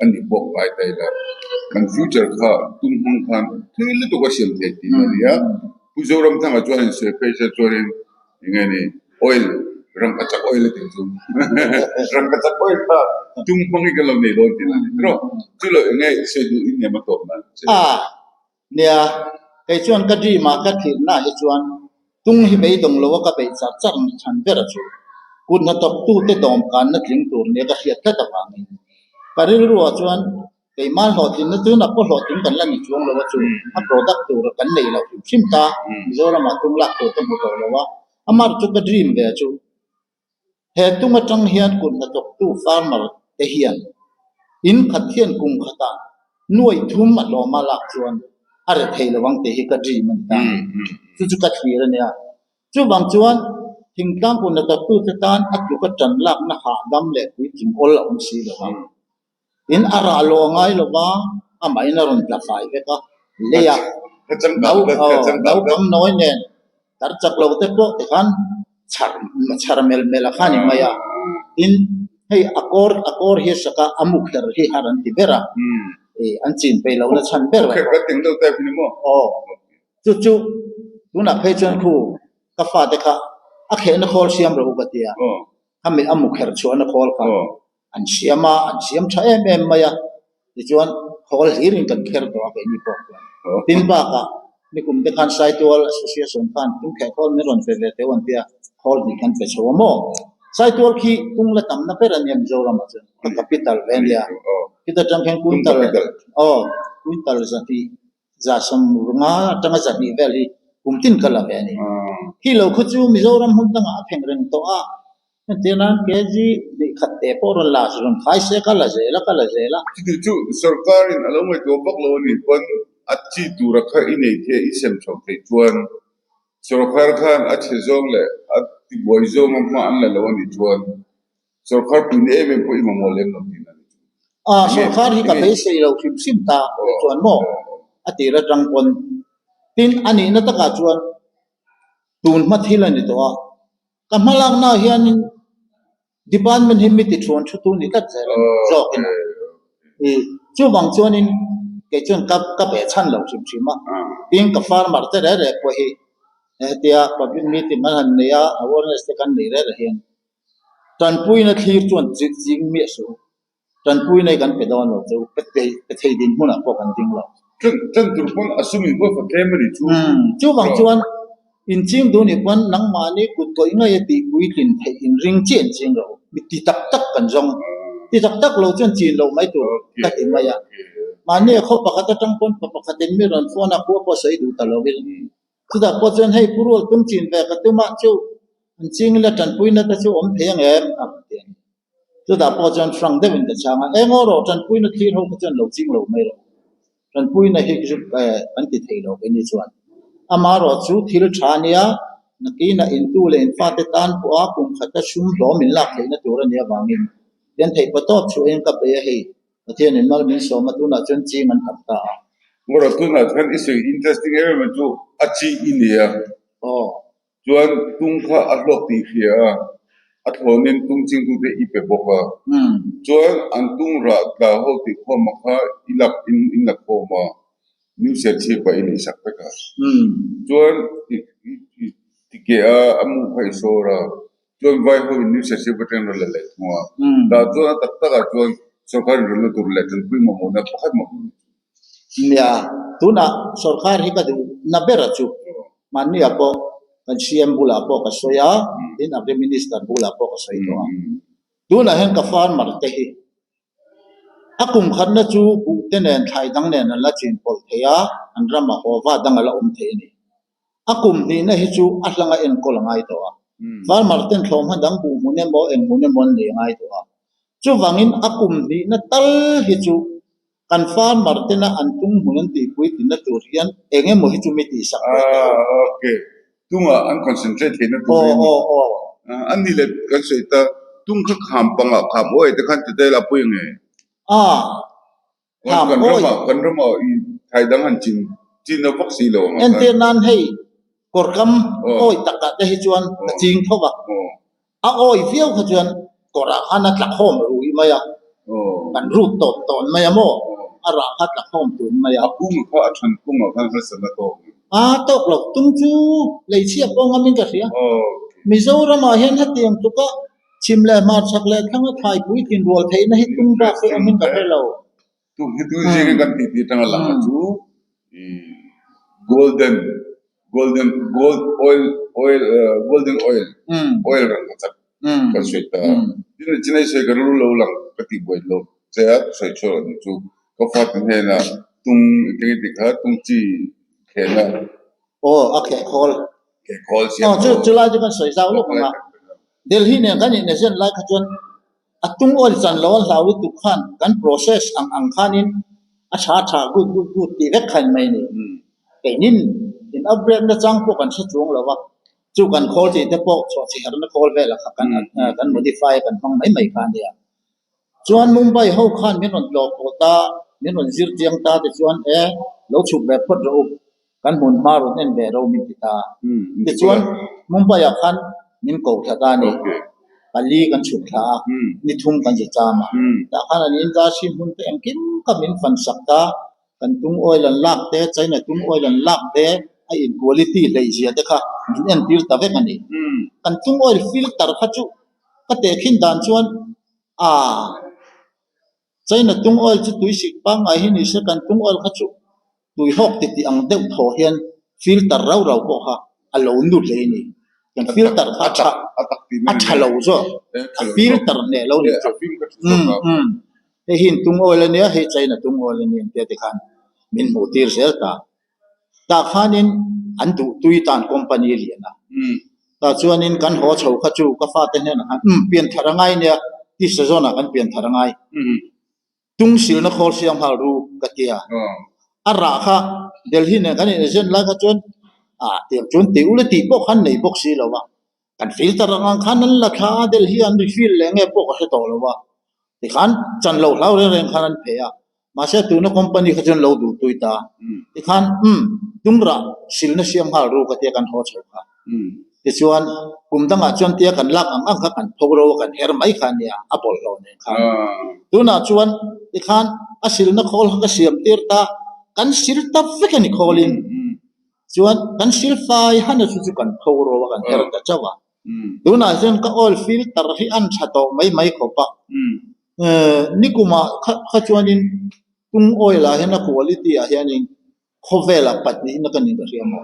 a nih pawh ngai ta ila. Kan future kha tum hmang khan thil lutuk a siam thei tih a ni a. Pu Zoramthanga chuan insawi phei se chuanin eng nge ni oil rangkachak oil a tih chu rangkachak oil kha tum hmang hi kan lo nei dawn tih a ni tawh. Chu lo eng nge sawi duh in nem a tawp nan. Nia, kei chuan ka dream ah ka thilhna hi chuan tung hi beidawng lo a ka beih char char ni chhan ber a chu. Kut hnathawk tu te dawm kanna tling tur nia ka hriat tlat avangin ka rilru ah chuan keimah hlawhtlinna tunah pawh hlawhtling kan la ni chuang lo a chu a product tur kan nei loh hrim hrim ta Mizoram ah tung lak tur ka hmu tawh lo a, amah chu ka dream ve chu. He tum atang hian kut hnathawktu farmer te hian in khat hian kum khatah nuai thum a hlawm a lak chuan a re thei lo ang tih hi ka dream a ni ta. Chu chu ka thlir a nia. Chuvang chuan thingtlang kut hnathawktu te tan a tluka tan lakna hahdam leh puitling awl a awm si lo ang. Tin, a rah lawh a ngai lo va, amahin a rawn tla fai vek a, lei a naupang nawi nen tar chak lo te pawh tikhan chhar chhar melh melh a kha ni mai a. Tin, hei a kawr a kawr hi a sak a, a mu kher hi har an ti ber a, ih an chin peih lohna chhan ber a. Aw, chu chu tunah phei chuan khu ka fate kha a khehna khawl siam rawh u ka ti a, khami a mu kher chhuahna khawl kha. An siam a, an siam tha em em mai a, tichuan khawl hlirin kan kher tawh a keini pawh chuan. Tin bakah nikum te khan Saitual Association khan tung kheh khawl min rawn pe ve teuh an tia, khawl hnih kan pe chho a maw? Saitual khi tung la tamna ber a nia Mizoramah chuan, ka capital ve a nia. Khita tang khian quintal, aw, quintal 200, 150 atanga 200 vel hi kum tin ka la ve a ni. Khi lo khaw chu Mizoram hmun dangah a pheng reng tawh a. Entir nan kg hnih khat te pawh rawn la rawn khai se ka la zel a ka la zel a. Chuti chu sorkarin a lo ngaihtuah vak lo a nih pawn a chi tura kha i nei thei a i sem chho thei chuan sorkar khan a chhe zawng leh a tibuai zawnga hma an la lo a nih chuan sorkar puina em em pawh i mamawh lem lo tihna a ni chu. A sorkar hi ka beisei lo hrim hrim ta chuan maw a tir atang pawn. Tin, a nihna takah chuan tun hma thil a ni tawh a, ka hmalaknaah hianin department hi mi ti thuan thu tu ni tlat zel a ni zawkin a. I chuvang chuanin kei chuan ka ka be chhan lo hrim hrim a, tin ka farmer te reh reh pawh hi hetia public meeting an han nei a, awareness te kan nei reh reh hian tanpuina thlir chuan ching miah suh. Tanpuina hi kan pe dawn lo chu pe thei pe thei dinhmunah pawh kan ding lo. Tan tan tur pawn a sum in pawh fa tlem a ni chu. Umm chuvang chuan inching duh nih pawn nangmahni kut kawih ngei a tih puitlin theih inring chiah inching rawh u. Mi ti tak tak kan zawng. Ti tak tak lo chuan chin loh mai tur ka ti mai a. Mahni a khaw pakhat atang pawn pa pakhatin mi rawn phone a khua pawh sawi duh ta lo in. Chutah pawh chuan hei Pu Rual tum chin ve ka tum a chu an ching ila tanpuina te chu awm thei ang em a rawn ti a ni. Chutah pawh chuan hrang deuhin ka chhang a, Eng aw rawh, tanpuina thlir ho kha chuan lo ching lo mai rawh. Tanpuina hi chu kan ti thei lo keini chuan. Amaherawh chu thil tha nia, nakinah intu leh infate tan pawha kum khata sum hlawm in lak theihna tur a nih avangin tian theih paw tawp chhuahin ka bei a hei, Pathianin mal min sawm a, tunah chuan ching an tam ta a. Ngaw tunah chuan i sawi interesting em em chu a chi i nia. Aw. Chuan tung kha a hlawk tih hria a, a thlawnin tung chingtute i pe bawk a. Chuan an tung rah tla ho tih khawma kha i lak in in la khawm a, New Serchhip ah i lei sak vek a. Chuan i i ti keh a, a mu kha i sawr a, chuan vai ho in New Serchhip atangin rawn la leh thung a. Tah chuan a tak takah chuan sorkar inrawlhna tur leh tanpui mamawhna pakhat mamawh ni chu. Nia, tunah sorkar hi ka duhna ber a chu. Mahnia pawh kan CM bulah pawh ka sawi a, tin Agri Minister bulah pawh ka sawi tawh a. Tunah hian ka farmer te hi a kum khatna chu buh te nen thlai dang nen an la chin pawlh thei a, an ramah haw va dang a la awm thei a ni. A kum hnihna hi chu a hlanga enkawl a ngai tawh a. Farmer ten thlawmhma dang buh hmun emaw eng hmun emaw an nei a ngai tawh a. Chuvangin a kum hnihna tal hi chu Kan farmer tena an tung hmun an tihpui tinna tur hian eng emaw hi chu mi tihsak ve teh u. Ah ok. Tungah an concentrate theihna tur hi a ni. Aw aw aw. A ni le kan sawi ta, tung kha kham pangah kham awi te khan ti ta ila pui nge? Ah, kham Kan awi. ramah kan ramah i thai dang han chin chin a vak si lo ang a khan. Entir nan hei kawrkam awi takah te hi chuan ka ching tho va. A awi viau kha chuan kawrah khan a tla khawm rui mai a, kan rut tawn tawn mai a maw? A rah kha tla khawm tun mai a. A kung kha a than kungah khan harsatna tawk ang. A tawk lo, tung chu leichhia pawh ngamin ka hria. Mizoramah hian hetiang tluka chhim leh hmarchhak leh thlanga thlaipui thinrual theihna hi tung bak hi awmin ka hre lo. Tung hi tun zing in kan titi atanga lang a chu golden golden gold oil oil golden oil oil rang ka chak kan sawi ta tin a chinai sawi ka rilru lo lang ka tih buai lo che a sawi chhuak lo chu ka fate hnenah tung engtin nge tih kha tung chi khehna aw a kheh khawl kheh khawl siam aw chu chulai chu kan sawi zau lawk ang a Delhi nen kan innezen lai kha chuan A tung oil chan lo a hlau lutuk khan kan process ang ang khanin a tha tha good good good tih vek kha in mai a ni. Keinin in upgrade na chang pawh kan hre chuang lo a, chu kan khawl tih te pawh chhuah chi herna khawl velah kha kan kan modify a kan hmang mai mai kha a nia. Chuan Mumbai ho khan min rawn tlawh pawh ta, min rawn zir chiang ta te chuan e lo chhuk ve phawt rawh u, kan hmun hma rawn en ve ro min ti ta. Tichuan Mumbai ah khan min ko thla ta a ni. Pali kan chhuk thla a, ni thum kan zu cham a. Tah khan an industry hmun te engkim kha min fan sak ta. Kan tung oil an lak te, China tung oil an lak te, a in quality hleih zia te kha min entir ta vek a ni. Kan tung oil filter kha chu ka tehkhin dan chuan aa. China tung oil chu tui sik pangngai hi ni se kan tung oil kha chu tui hawk ti tih ang deuh thaw hian filter rau rau pawh kha a lo nu hle a ni. Kan filter kha a tha a tha lo zawk a filter hneh lo ni chu. Umm umm hei hi tung oil a nia hei China tung oil a ni ang tia tikhan min hmuh tir zel ta. Tah khanin an duh tui tan company a lian a. Tah chuanin kan haw chho kha chu ka fate hnenah khan umm pian thar a ngai nia ti season ah kan pian thar a ngai. Tung silna khawl siam nghal ru ka ti a. A rah kha Delhi nen kan inagent lai kha chuan ah tiang chuan ti ula tih pawh khan nei bawk si lo a. Kan filter ang ang khan an la thla a Delhi an refill leh nge pawh ka hre tawh lo a. Tikhan chan lo hlau reng reng khan an pheh a. Mahse tuna company kha chuan lo duh tui ta. Tikhan umm tungrah silna siam nghal ru ka tia kan haw chho kha. Tichuan kum dangah chuan tia kan lak ang ang kha kan pho ro a kan her mai kha ania a bawlhhlawh nen khan. Tunah chuan tikhan a silna khawl kha ka siam tir ta kan sil ta vek a ni khawlin. Chuan kan sil fai han a chu chu kan pho ro a kan her ta chauh a. Tunah hian ka oil filter hi an tha tawh mai mai khawp a. Nikumah kha chuanin tung oil ah hian a quality ah hianin khawvelah pahnihna ka nih ka hria maw?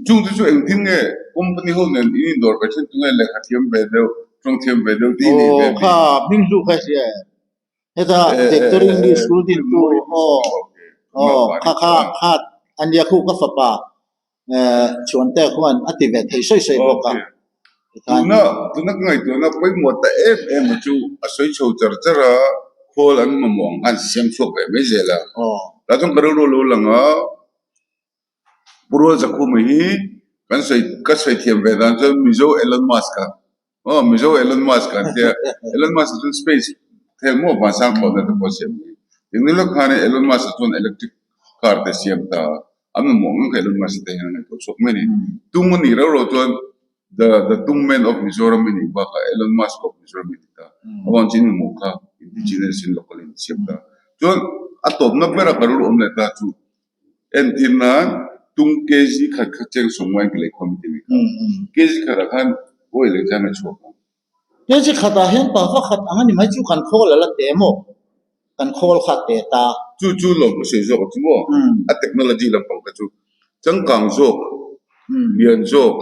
Chung te chu engtin nge company ho nen in indawr ve thin tunge lehkha thiam ve deuh, tawng thiam ve deuh tih i nih ve mi? Aw kha hming hlu kha hria e. Heta Victory English School dintu aw aw kha kha kha ania khu ka fapa Chhuante khuan a ti ve thei sawi sawi bawk a. Tuna tuna ka ngaihtuahna pawimawh ta em em a chu a sawi chho char char a, khawl an mamawh ang khan siam chhuak ve mai zel a. Tah chuan ka rilru lo lang a, Pu Rual Zakhuma hi kan sawi ka sawi thiam ve dan chuan Mizo Elon Musk a Aw Mizo Elon Musk an tia, Elon Musk a chuan space thel maw vansang thlawhna te pawh a siam mai. Engni lawk khan Elon Musk a chuan electric car te siam ta a, an mamawh ngang kha Elon Musk te hian an ngaihtuah chhuak mai a ni. Tung a nih reuh reuh chuan the the Tung man of Mizoram i nih bakah Elon Musk of Mizoram i ni ta. Avang chuan in mamawh kha indigenous in local in siam ta. Chuan a tawpna bera ka rilru awm leh ta chu Entir nan tung kg khat kha cheng sawmngain ka lei khawm i ti mai kha. Kg khatah khan oil leh chang a chhuak ang. Kg khatah hian pafa khat ang a ni mai chu kan khawl a la te maw? Kan khawl kha a te ta. Chu chu lawm ka sawi zawk a chu maw? A technology lampang kha chu changkang zawk, lian zawk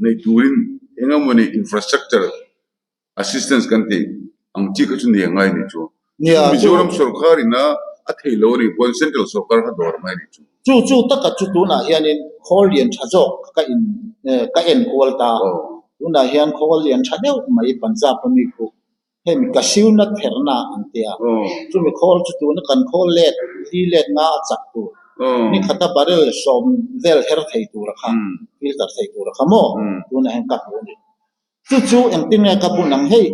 nei turin eng emawni infrastructure Assistance kan tih ang chi kha chu ni a ngai a nih chu. Nia, chu. Mizoram sorkar ina a thei lo a nih pawn Central sorkar kha dawr mai a nih chu. Chu chu taka chu tunah hianin khawl lian tha zawk ka in ka en kual ta. Tunah hian khawl lian tha deuh mai Punjab a mi khu hemi cashew nut therna an tia. Chumi khawl chu tuna kan khawl let li let nga a chak tur. Ni khata barrel sawm vel her thei tura kha filter thei tura kha maw tunah hian ka hmu a ni. Chu chu engtin nge ka bun ang hei?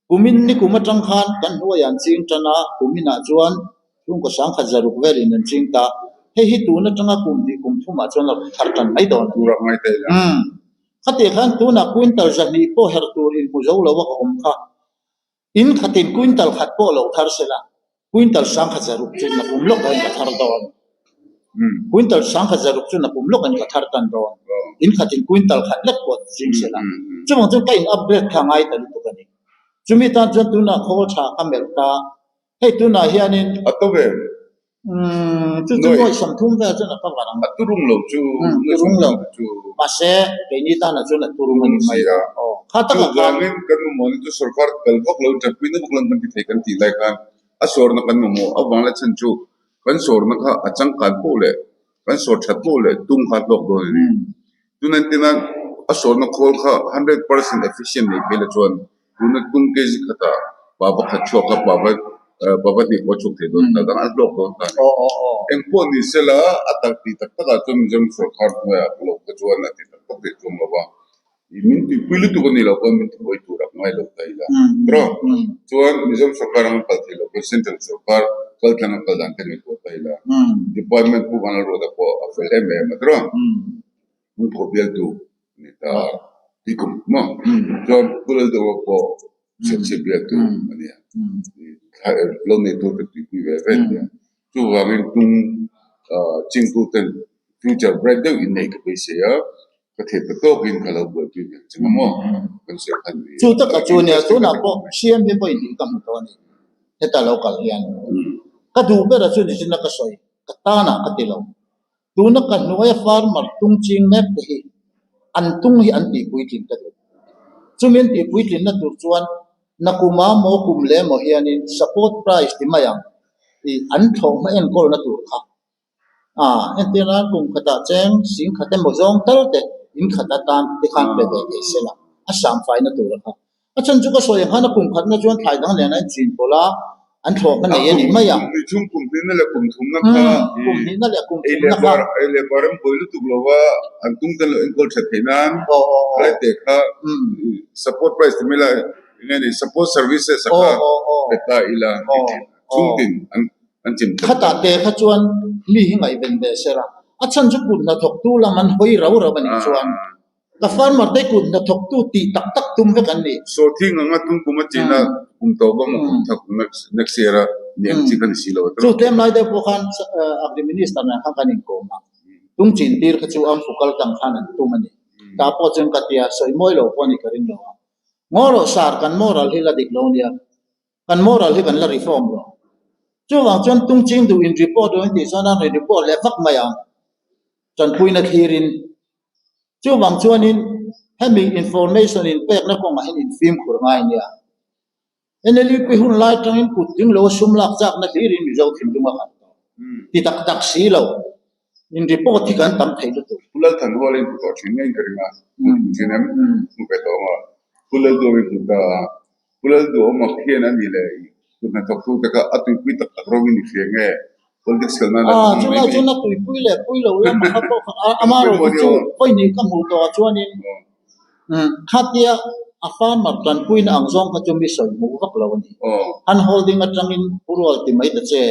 Kumin ni kum atang khan kan hnuaiah an ching tan a, kuminah chuan chhungkaw sangkhat zaruk velin an ching ta. Hei hi tun atanga kum hnih kum thumah chuan a rawn thar tan mai dawn a ni. Umm. Khatih khan tunah quintal zahnih pawh herh tur inhmu zo lo a ka awm kha. In khatin quintal khat pawh lo thar se la, quintal sangkhat zaruk chu na pum lawk ain ka thar dawn. Quintal sangkhat zaruk chu na pum lawk ain ka thar tan dawn. In khatin quintal khat lek pawh zing se la. Chuvang chuan ka in upgrade kha ngai ta lutuk a ni. Chumi tan chuan tunah khawl tha ka melh ta. Hei tunah hianin. A to ve. Umm chu chu nuaih sawmthum vel chuan a cover ang. A turung lo chu. Umm turung lo. Mahse keini tanah chuan a turung a ni mai a. Aw kha takah khan. Chuvangin kan mamawhna chu sorkar kal vak lo tanpuina vak lo kan ti thei kan tih lai khan a sawrna kan mamawh avang leh chhan chu kan sawrna kha a changkan poh leh kan sawr that poh leh tum kha a hlawk dawn a ni. Tuna tina a sawrna khawl kha 100% efficient nei phei la chuan tuna tung kg khatah pa pakhat chhuak a pa pa pahnih pawh a chhuak thei dawn ta dang a hlawk dawn ta a ni. Engpawh ni sela a tak tih tak takah chuan Mizoram sorkar hnuaiah ka lo kha chuan a ti tak tak thei chuang lo va. Min tuipui lutuk a ni lo pawn min tibuai tur a ngai lo ta ila. Tiraw? Chuan Mizoram sorkar anga kal thei lo pawn Central sorkar kal tlanga kal dan te ngaihtuah ta ila. Department Pu Vanlalruata pawh a fel em em a tiraw? Hmungkhawh bialtu a ni ta tih kum maw? Chuan Pu Lalduha pawh Serchhip bialtu a ni a. Lo nei tur te tuipui ve ve a ni a. Chuvangin tung chingtu ten future bright deuh in nei ka beisei a, ka theih ta tawkin ka lo buaipui ve ang che nga maw? Kan sawi khan ni. Chu taka chu nia, tunah pawh siam hi pawh inhnih ka hmu tawh a ni. Heta lo kal hian ka duh ber a chu nichina ka sawi, ka tanah ka ti lo. Tuna ka hnuaia farmer tung ching mek te hi an tung hi an tih puitlin ka duh. Chumi an tih puitlinna tur chuan nakuma maw kum leh emaw hianin support price ti mai ang tih an thlawhhma enkawlna tur kha a entir nan kum khatah cheng sing khat emaw zawng tal te in khat atan te khan pe ve thei se la a sangfaina tur a kha. A chhan chu ka sawi ang khan a kum khatna chuan thlai dang nen a inchin pawlh a, an thlawhna nei a ni mai a. Kum hnih chung kum hnihna leh kum thumna kha Kum hnihna leh kum thumna kha. Ei leh bar an buai lutuk lo va, an tung ten lo enkawl that theih nan khalai te kha support price ti mai la eng nge ni support services a kha pe ta ila an ti thin a. Chhungtin an an chim tel. Khatah te kha chuan mi hi ngaihven ve sela, a chhan chu kut hnathawktu lam an hawi rau rau a nih chuan ka farmer te kut hnathawktu tih tak tak tum vek an ni. Sawhthing anga tum kum a china kum tawp a maw kum thak next year a ni ang chi kha ni si lo a Chu tlem lai deuh pawh khan Agri Minister nen khan kan inkawm a, tung chin tir kha chu an fukal tang khan an tum a ni. Tah pawh chuan ka tia sawi mawi lo pawh a ni ka ring lo a. Ngaw rawh sar kan moral hi la dik lo nia. Kan moral hi kan la reform lo. Chuvang chuan tung ching duh in report duh in tih chuan a rawn report leh vak mai ang. Tanpuina thlirin. Chuvang chuanin hemi information in pekna kawngah hian in fimkhur ngai nia. NLUP hun lai tangin kut tling lo a sum lak chakna hlirin Mizo thinlung a khat tawh. Ti tak tak si lo. In report hi kan tam thei lutuk. Pu Lalthanhuala in hmu tawh thin ngei ka ring a, hmu thin em? Hmu ve tawh ang a. Pu Lalduhawm in hmu ta a. Pu Lalduhawma khian a ni leh kut hnathawktu te kha a tuipui tak tak rawng in i hria nge? Politics kal nan a hmang mai mai. Chulai chuan a tuipui leh pui lo lam kha pawh kha ama erawh chu vawiin ka hmuh tawh ah chuanin khatia a farmer tanpuina ang zawng kha chu mi sawi hmuh vak lo a ni. Hand holding atangin pu rual ti mai ta che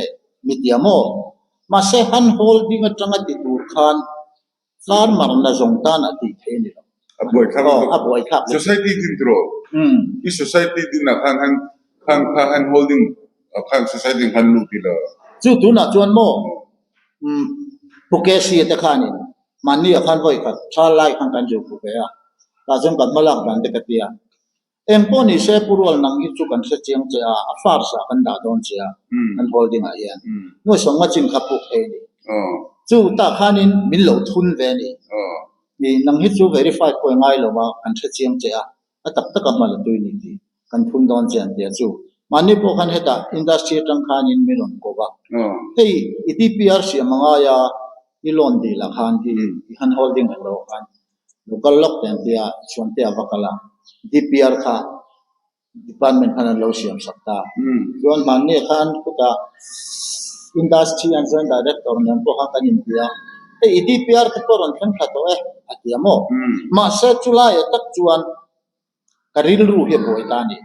mi tia maw? Mahse hand holding atanga ti tur khan farmer na zawng tan a tih theih a ni lo. A buaithlak lutuk. A buaithlak lutuk. Society din tur aw. I society din ah khan khan kha hand holding ah khan society khan lut ila. Chu tunah chuan maw Pu Kesi te khanin mahni ah khan vawi khat tha lai khan kan zir phu ve a, tah chuan kan hmalak dan te ka ti a. Eng pawh ni se Pu Rual nang hi chu kan hre chiang che a, a first ah kan dah dawn che a, kan holding ah hian. Nuai sawmnga chin kha puk thei a ni. Chu tah khanin min lo thun ve a ni. Nang hi chu verify pawh i ngai lo a, kan hre chiang che a, a tak taka hma la tui ni tih kan phun dawn che an ti a chu. Mahni pawh khan hetah industry atang khanin min rawn ko va, hei i DPR siam a ngai a, i loan dil ah khan i hand holding ang lo khan lo kal lawk teh an ti a, chhuante a va kal a, DPR kha department khan an lo siam sak ta. Chuan mahni khan khutah industry an joint director nen pawh khan kan inti a, hei i DPR te pawh rawn thleng thla tawh e a ti a maw? Mahse chulaiah tak chuan ka rilru hi a buai ta a ni.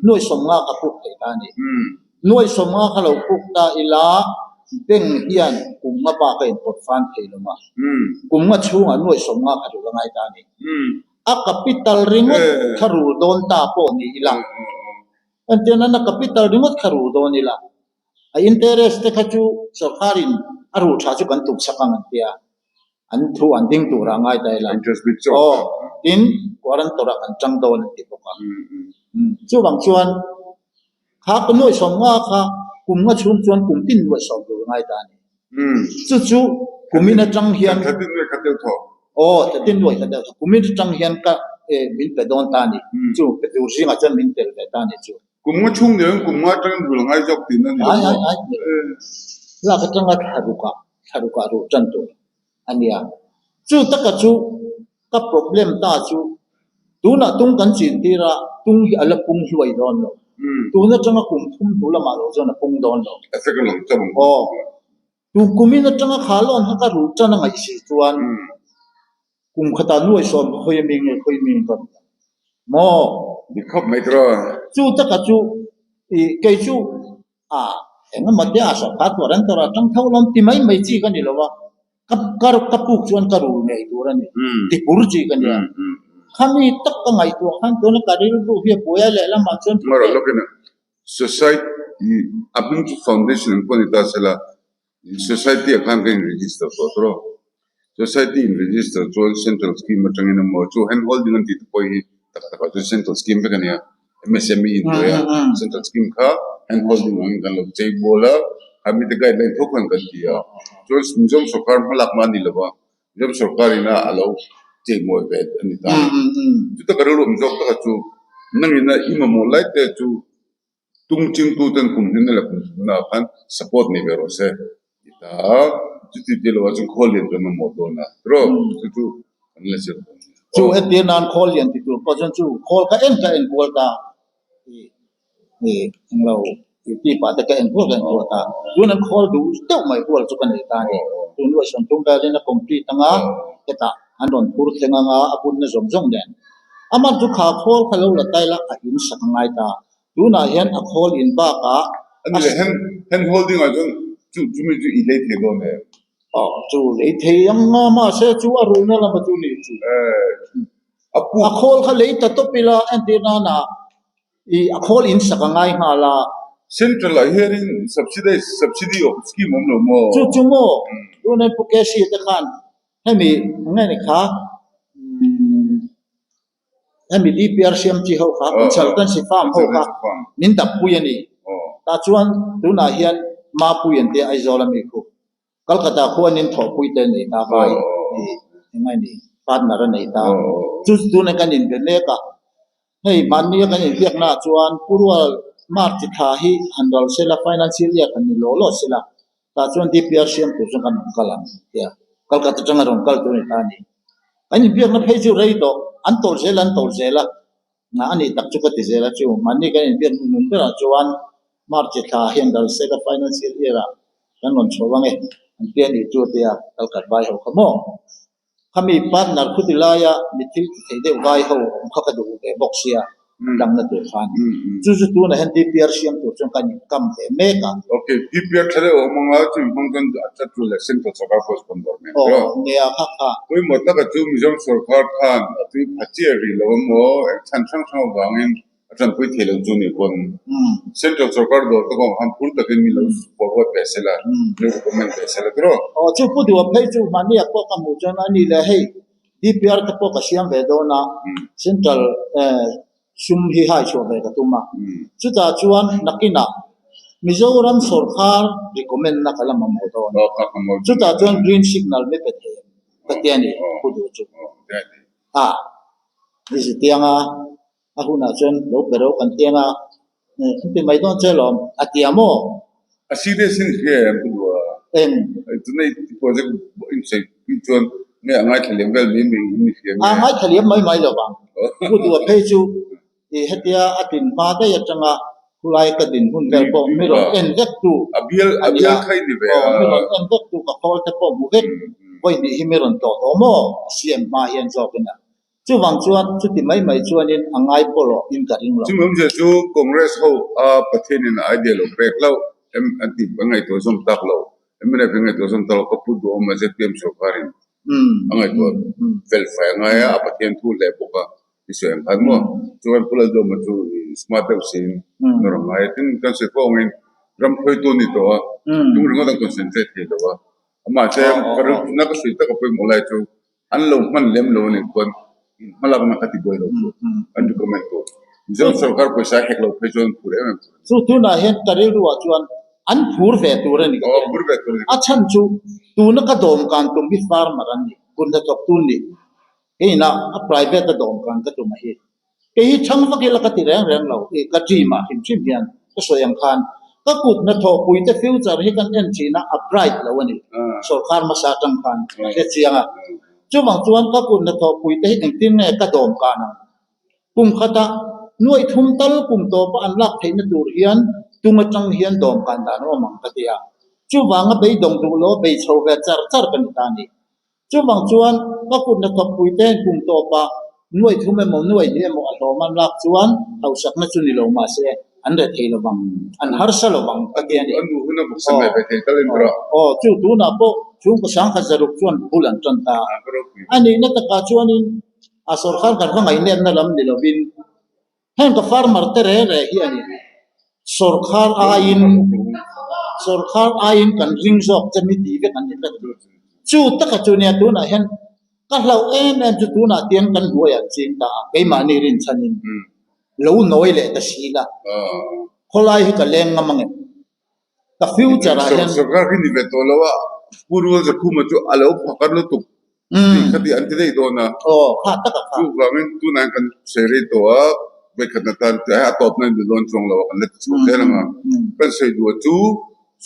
Nuai sawmnga ka puk thei ta a ni. Nuai sawmnga kha lo puk ta ila bank hian kum nga bak a inpawt fan thei lo a, kum nga chhungah nuai sawmnga kha rul a ngai ta a ni. A capital ringawt kha rul dawn ta pawh ni ila, entir nan a capital ringawt kha rul dawn ila, a interest te kha chu sorkarin a rul tha chu kan tumsak ang an tia. An thu an ding turah a ngai ta ila. Aw, tin, guarantor ah kan tang dawn an ti bawk a. Chuvang chuan kha ka nuaih sawm nga kha kum nga chhung chuan kum tin nuaih sawm tur a ngai ta a ni. Chu chu kumin atang hian. Thla tin nuaih khat deuh thaw. Aw, thla tin nuaih khat deuh thaw. Kumin atang hian ka min pe dawn ta a ni. Chu pe tur zingah chuan min tel ve ta a ni chu. Kum nga chhung ni loin kum nga atangin rul ngai zawk tihna a ni lo maw? Ai ai ni lo. Lak atanga thla rukah thla rukah ruh tan tur a nia. Chu taka chu ka problem ta chu tunah tung kan chin tir a, tung hi a la pung hluai dawn lo. Tun atanga kum thum hnu lamah lo chuan a pung dawn lo. Effect a lang chauh ang. Aw. Tu kumin atanga kha lawn kha ka ruh tan a ngaih si chuan Kum khatah nuai sawm ka khawi a mi nge khawi mi ka ti maw? Dik khawp mai tiraw? Chu taka chu i kei chu a engemaw te a sawrkar tur an tawrh a tang tho lawm ti mai mai chi ka ni lo va, ka ka ka puk chuan ka rul ngei tur a ni, ti pur chi ka nia. Khami tak ka ngaihtuah khan tuna ka rilru hi a buai a lehlamah chuan Mara lawkin society a hming chu foundation ang pawh ni ta sela Society ah khan ka in register tawh tawh a, society in register chuan central scheme atangin emaw chu hand holding an tih te pawh hi tak tak ah chuan central scheme vek a nia, MSME in hnuai a central scheme kha hand holding angin kan lo chei bual a, kha mite guideline tho khan kan ti a, chuan Mizoram sorkar hmalak mah a ni lo va, Mizoram sorkar ina a lo chei mawi ve a ni ta a ni. Chuta ka rilru awm zawk taka chu nangina i mamawh lai te chu Tung chingtu ten kum hlimna leh kum thumna ah khan support nei ve rawh se ti ta a, chuti ti lo ah chuan khawl lian chu an mamawh dawn a, tiraw chu chu kan la zir dawn nia. Chu entir nan khawl lian ti tur pawh chuan chu khawl ka en ka en kual ta i i englo i ti pah te ka en kual ka en kual ta, tun an khawl duh deuh mai hual chu ka nei ta a ni, tun nuai sawmthum velin a complete anga hetah an rawn phur thleng anga a bunna zawng zawng nen amah chu kha khawl kha lo la taila a in sak a ngai ta. Tunah hian a khawl in bakah A ni le, hand hand holding ah chuan chu chumi chu i lei thei dawn em? Aw, chu lei thei ang a, mahse chu a rulna lama chu ni chu. A puk. A khawl kha lei ta tawp ila entir nana i a khawl in sak a ngai nghal a. Central ah hianin subsidize subsidy of scheme awm lo maw? Chu chu maw? Tuna Pu KC te khan hemi eng nge ni kha hemi DPR siam chi ho kha consultancy firm ho kha min dap pui a ni. Tah chuan tunah hian Mapui an tia Aizawl ami khu. Kolkata khuanin thawhpui te a nei ta vai eng nge ni partner a nei ta. Chu chu tunah kan inbe mek a, hei mahnia kan inbiakna ah chuan Pu Rual March thla hi han ral sela financial year han ni law law sela tah chuan DPR siam tur chuan kan rawn kal ang tia Kolkata atanga rawn kal tur a ni ta a ni. Kan inbiakna phei chu rei tawh an tawlh zel an tawlh zel a. Ngah a nih tak chu ka ti zel a chu. Mahni kan inbiak hnuhnun berah chuan March thla hian dal sela financial year ah kan rawn chho ang e an ti a nih chu a ti a, kal khat vai ho kha maw? Khami partner khuti laia mi thil ti thei deuh vai ho awm kha ka duh ve bawk sia a tlangna tur khan. Chu chu tunah hian DPR siam tur chuan kan inkam ve mek a. Ok, DPR tha deuh a awm ang a, chumi hmang chuan a that tul leh central sorkar pawh sponsor dawr mai ang chu. Aw, nia kha kha. Pawimawh taka chu Mizoram sorkar khan a tui pha chiah rih lo emaw eng chhan hrang hrang avangin a tanpui thei lo chu nih pawn central sorkar dawr te kawng khan phur takin mi lo forward ve sela, mi lo recommend ve sela tiraw? Aw, chu Pu Duha phei chu mahnia pawh ka hmuh chuan a ni le hei DPR te pawh ka siam ve dawn a, central sum hi hai chhuah ve ka tum a. Chutah chuan nakinah Mizoram sawrkar recommend na ka la mamawh dawn. Chutah chuan green signal mi pe thei ka ti a ni Pu Duh chu. A ni zitiang a, a hunah chuan lo pe ro kan tiang a, an ti mai dawn che lawm a ti a maw? A serious in hria em Pu Duh a? Eng? Tunah i project insawi pui chuan Nge a ngaithla liam vel mai mai in i hria nge? A ngaithla liam mai mai lo vang. Pu Dua phei chu i hetia a din hma daih atanga khulai ka din hun vel pawh mi rawn en vek tu a bial a bial kha i ni ve a. Aw mi rawn en vek tu ka khawl te pawh hmu vek vawi hnih hi mi rawn tlawh tawh maw a siam hma hian zawkin a. Chuvang chuan chuti mai mai chuanin a ngai pawlawh in ka ring lo. Chumi awmzia chu Congress ho a Pathianin a idea lo pek hlauh em an tih a ngaihtuah zawm tak lo. Mnf in ngaihtuah zawm tak lo ka pu duhawm a zpm sorkarin a ngaihtuah fel fai a ngai a, a Pathian thu hle bawk a i sawi ang khan maw. Chuan Pu Lalduhawma chu i smart deuh siin nawr a ngai a. Tin, kan sawi fo angin ram hruaitu a ni tawh a, tum ringawt an concentrate thei lo a. Amah che ka rilru ka sawi tak a pawimawh lai chu An lo hman lem lo a nih chuan hmalakna kha ti buai lo tur an recommend tur. Mizoram sorkar pawisa a hek lo phei chuan an phur em em tur a ni. Chu tunah hian ka rilruah chuan an phur ve tur a ni ka ti a ni. Phur ve tur a ni. A chhan chu tuna ka dawmkan tum hi farmer an ni, kut hnathawk tu an ni. Keiin a private a dawmkan ka tum a hi. Kei hi chhang vak ila ka ti reng reng lo i ka dream ah hrim hrim hian ka sawi ang khan ka kut hnathawhpui te future hi kan en thin a, a bright lo a ni. Sorkar hmasa atang khan ka hre chiang a. Chuvang chuan ka kut hnathawhpui te hi engtin nge ka dawm kan ang? Kum khatah nuaih thum tal kum tawpa an lak theihna tur hian tung atang hian dawm kan dan a awm ang ka ti a. Chuvanga beidawng duh lo bei chho ve char char ka ni ta a ni. Chuvang chuan ka kut hnathawkpui te kum tawpah nuaih thum emaw nuaih hnih emaw a hlawm an lak chuan hausakna chu ni lo mahse an re thei lovang, an harsa lovang ka ti a ni. An duh hun a bawk mai ve thei tal in rawh. Aw, chu tunah pawh chhungkaw sangkhat zaruk chuan bul an tan ta a. A nihna takah chuanin a sawrkar kan va ngaihnepna lam ni lovin Heng ka farmer te re re hi a ni. Sawrkhar aiin sawrkhar aiin kan ring zawk che mi tih vek an ni tlat. Chu taka chu nia tunah hian ka hlauh em em chu tunah tiang kan hnuai an ching ta a, keimahni rinchhanin lo nawi leh ta si la, khawlai hi ka leng ngam ang em? Ka future ah hian. Sawrkar hi ni ve tawh lo a, Pu Rual Zakhuma chu a lo phakar lutuk tih kha tih an ti daih dawn a. Aw, kha tak a kha. Chuvangin tunah hian kan sawi rei tawh a, vawikhatna tan hei a tawpna in duh dawn chuang lo a, kan la ti chhuak zel ang a. Kan sawi duh chu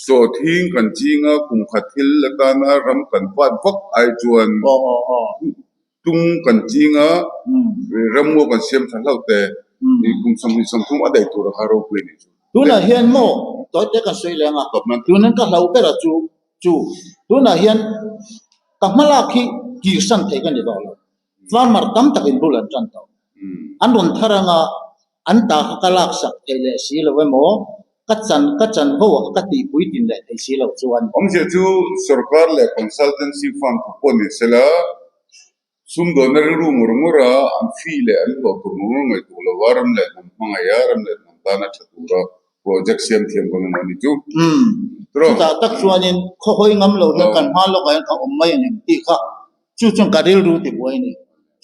sawhthing kan ching a, kum khat thil atana ram kan vat vak ai chuan Tung kan ching a, ramngaw kan siam tha hlauh te, kum 28 a daih tur a kha ropui a nih chu. Tunah hian maw tawi te kan sawi leng a, tunin ka hlau ber a chu chu tunah hian ka hmalak hi kirsan thei ka ni tawh lo. Farmer tam takin bul an tan tawh. An rawn thar anga an ta kha ka laksak thei leh si lo emaw. Ka chan ka chanvo ah ka tihpui tin leh thei si lo chuan. Awmzia chu sorkar leh consultancy firm thu pawh ni sela, sumdawnna rilru ngur ngur a, an fee leh an hlawh tur ngur ngur ngaihtuah lo a, ram leh hnam hmangaih a, ram leh hnam tana tha tura project siam thiam kan awm a ni chu. Umm, chutah tak chuanin khaw hawi ngam lo hian kan hma lawkah hian ka awm mai ang em tih kha chu chuan ka rilru tibuai a ni.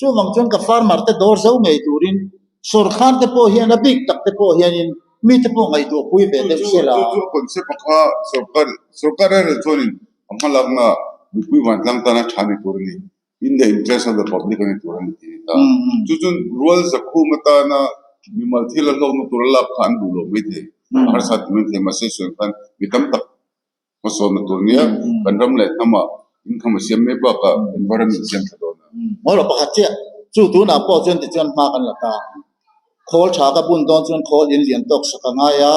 Chuvang chuan ka farmer te dawr zo ngei turin sorkar te pawh hian a bik tak te pawh hianin mi te pawh ngaihtuah pui ve deuh se la. Chu chu a concept a kha sorkar sorkar erawh chuanin a hmalakna mipui vantlang tana tha ni tur a ni, in the interest of the public a ni tur a ni tih a ni ta. Chu chu rual zakhum atana mimal thil a hlawkna tur a lak kha an duh lo maithei, a harsa ti maithei mahse sawi khan mi tam tak Hmasawnna tur nia kan ram leh hnamah income a siam mai bakah environment a siam tha dawn a. Mawlh pakhat chiah chu tunah pawh chuan tichuan hma kan la ta. Khawl tha ka bun dawn chuan khawl in lian tawk sak a ngai a,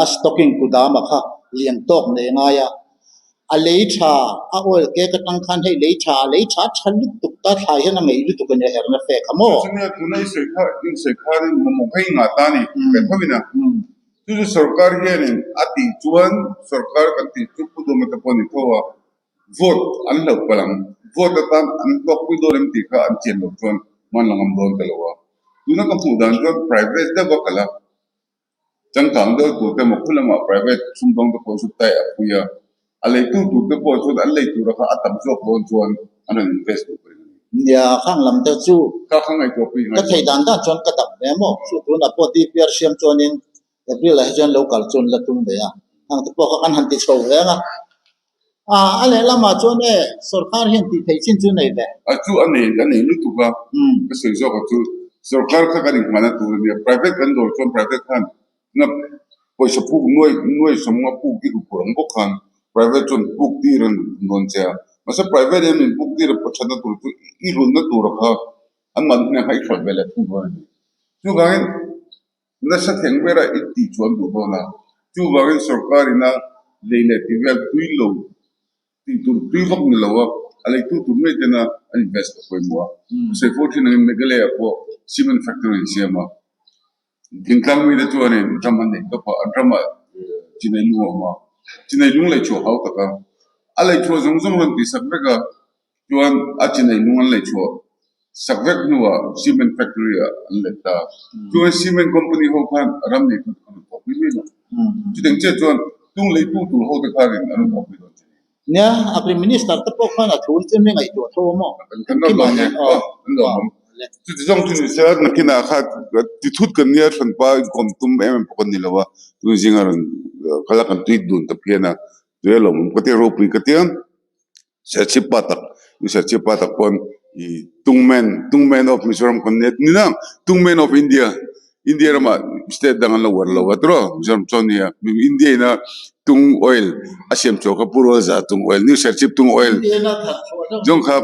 a stocking kudama kha lian tawk nei a ngai a. A lei tha a oil cake atang khan hei lei tha a lei tha tha lutuk ta thlai hian a ngeih lutuk a nia herna fe kha maw. Chu chu tuna i sawi kha i sawi khanin mamawh kha i ngah ta a ni, kan tho in a. Chu chu sorkar hianin a tih chuan sorkar kan tih chu Pu Duma te pawh a ni tho a, vote an hlauh palh ang, vote atan an hlawkpui dawn em tih kha an chian loh chuan hman la ngam dawn ta lo a. Tuna ka hmuh dan chuan private deuh a kal a, changkang deuh tur te emaw khu lamah private sumdawng te pawh chu tai a phui a, A leitu tur te pawh chuan an lei tura kha a tam zawk dawn chuan an rawn invest duh pawh in a ni. Nia, khang lam te chu Kha kha ngaihtuah pui ka thei dan dan chuan ka dap ve maw? Chu tunah pawh DPR siam chuanin April ah hi chuan lo kal chuan la tum ve a, khang te pawh kha kan han ti chho ve ang a. Ah, a lehlamah chuan e, sorkar hian tih theih chin chu nei ve. A chu a nei, a nei lutuk a, ka sawi zawk ah chu sorkar kha kan inhmanna tur a nia, private kan dawr chuan private khan Na pawisa puk nuai nuai sawmnga puk i hupur ang bawk khan private chuan puk tir an dawn che a, mahse private hian min puk tir a thatna tur chu i runna tura kha an mahni hnenah khan i hralh ve leh thung dawn a ni. Chuvangin nasa thleng bera i tih chu an duh dawn a, chuvangin sorkar ina lei leh tih vel tui lo Tih tur tui vak ni lo a, a leitu tur ngei tena an invest a pawimawh a. Sawi fo thin angin Meghalaya pawh cement factory an siam a, thingtlang mite chuanin ram an nei tawp a, an ramah chinai lung a awm a, chinai lung leichhuah hau tak a, a leichhuah zawng zawng rawn tihsak vek a, chuan a chinai lung an leichhuah sak vek hnuah cement factory ah an let ta. Chuan cement company ho khan ram nei tute khan an thawhpui mai lo. Chutiang chiah chuan tung leitu tur ho te khanin an rawn thawhpui dawn che ni. Nia, a Prime Minister te pawh khan a thu hi chu mi ngaihtuah tho a maw? Kan lo lawm e, aw an lo awm. Chuti zawng chu ni se nakinah kha ti thut kan nia hranpa inkawm tum em em pawh kan ni lo a, tun zinga rawn kal a kan tui dun ta phian a, tui a lawmawm ka tia ropui ka tia. Serchhip pa tak i Serchhip pa tak pawn i Tungmen Tungmen of Mizoram kan nia ni nang Tungmen of India India ramah state dang an lo uar lo a tiraw Mizoram chuan nia India ina Tung oil a siam chhuah kha Pu Rualza Tung oil New Serchhip Tung oil zawng kha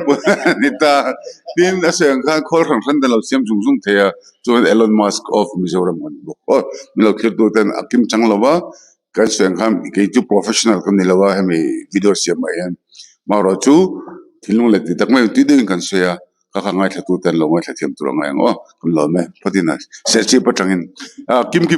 ni ta tin a sawi ang khan khawl hran hran te an lo siam zung zung thei a chuan Elon Musk of Mizoram kan ni bawk aw min lo thlir tu ten a kim chang lo va. Kan sawi ang khan kei chu professional ka ni lo a hemi video siam ah hian marawh chu thinlung leh tih tak mai tui deuhin kan sawi a ka kha ngaithla tu ten lo ngaithla thiam tur a ngai ang aw kan lawm e phawtin a serchhip atangin ah kim kim.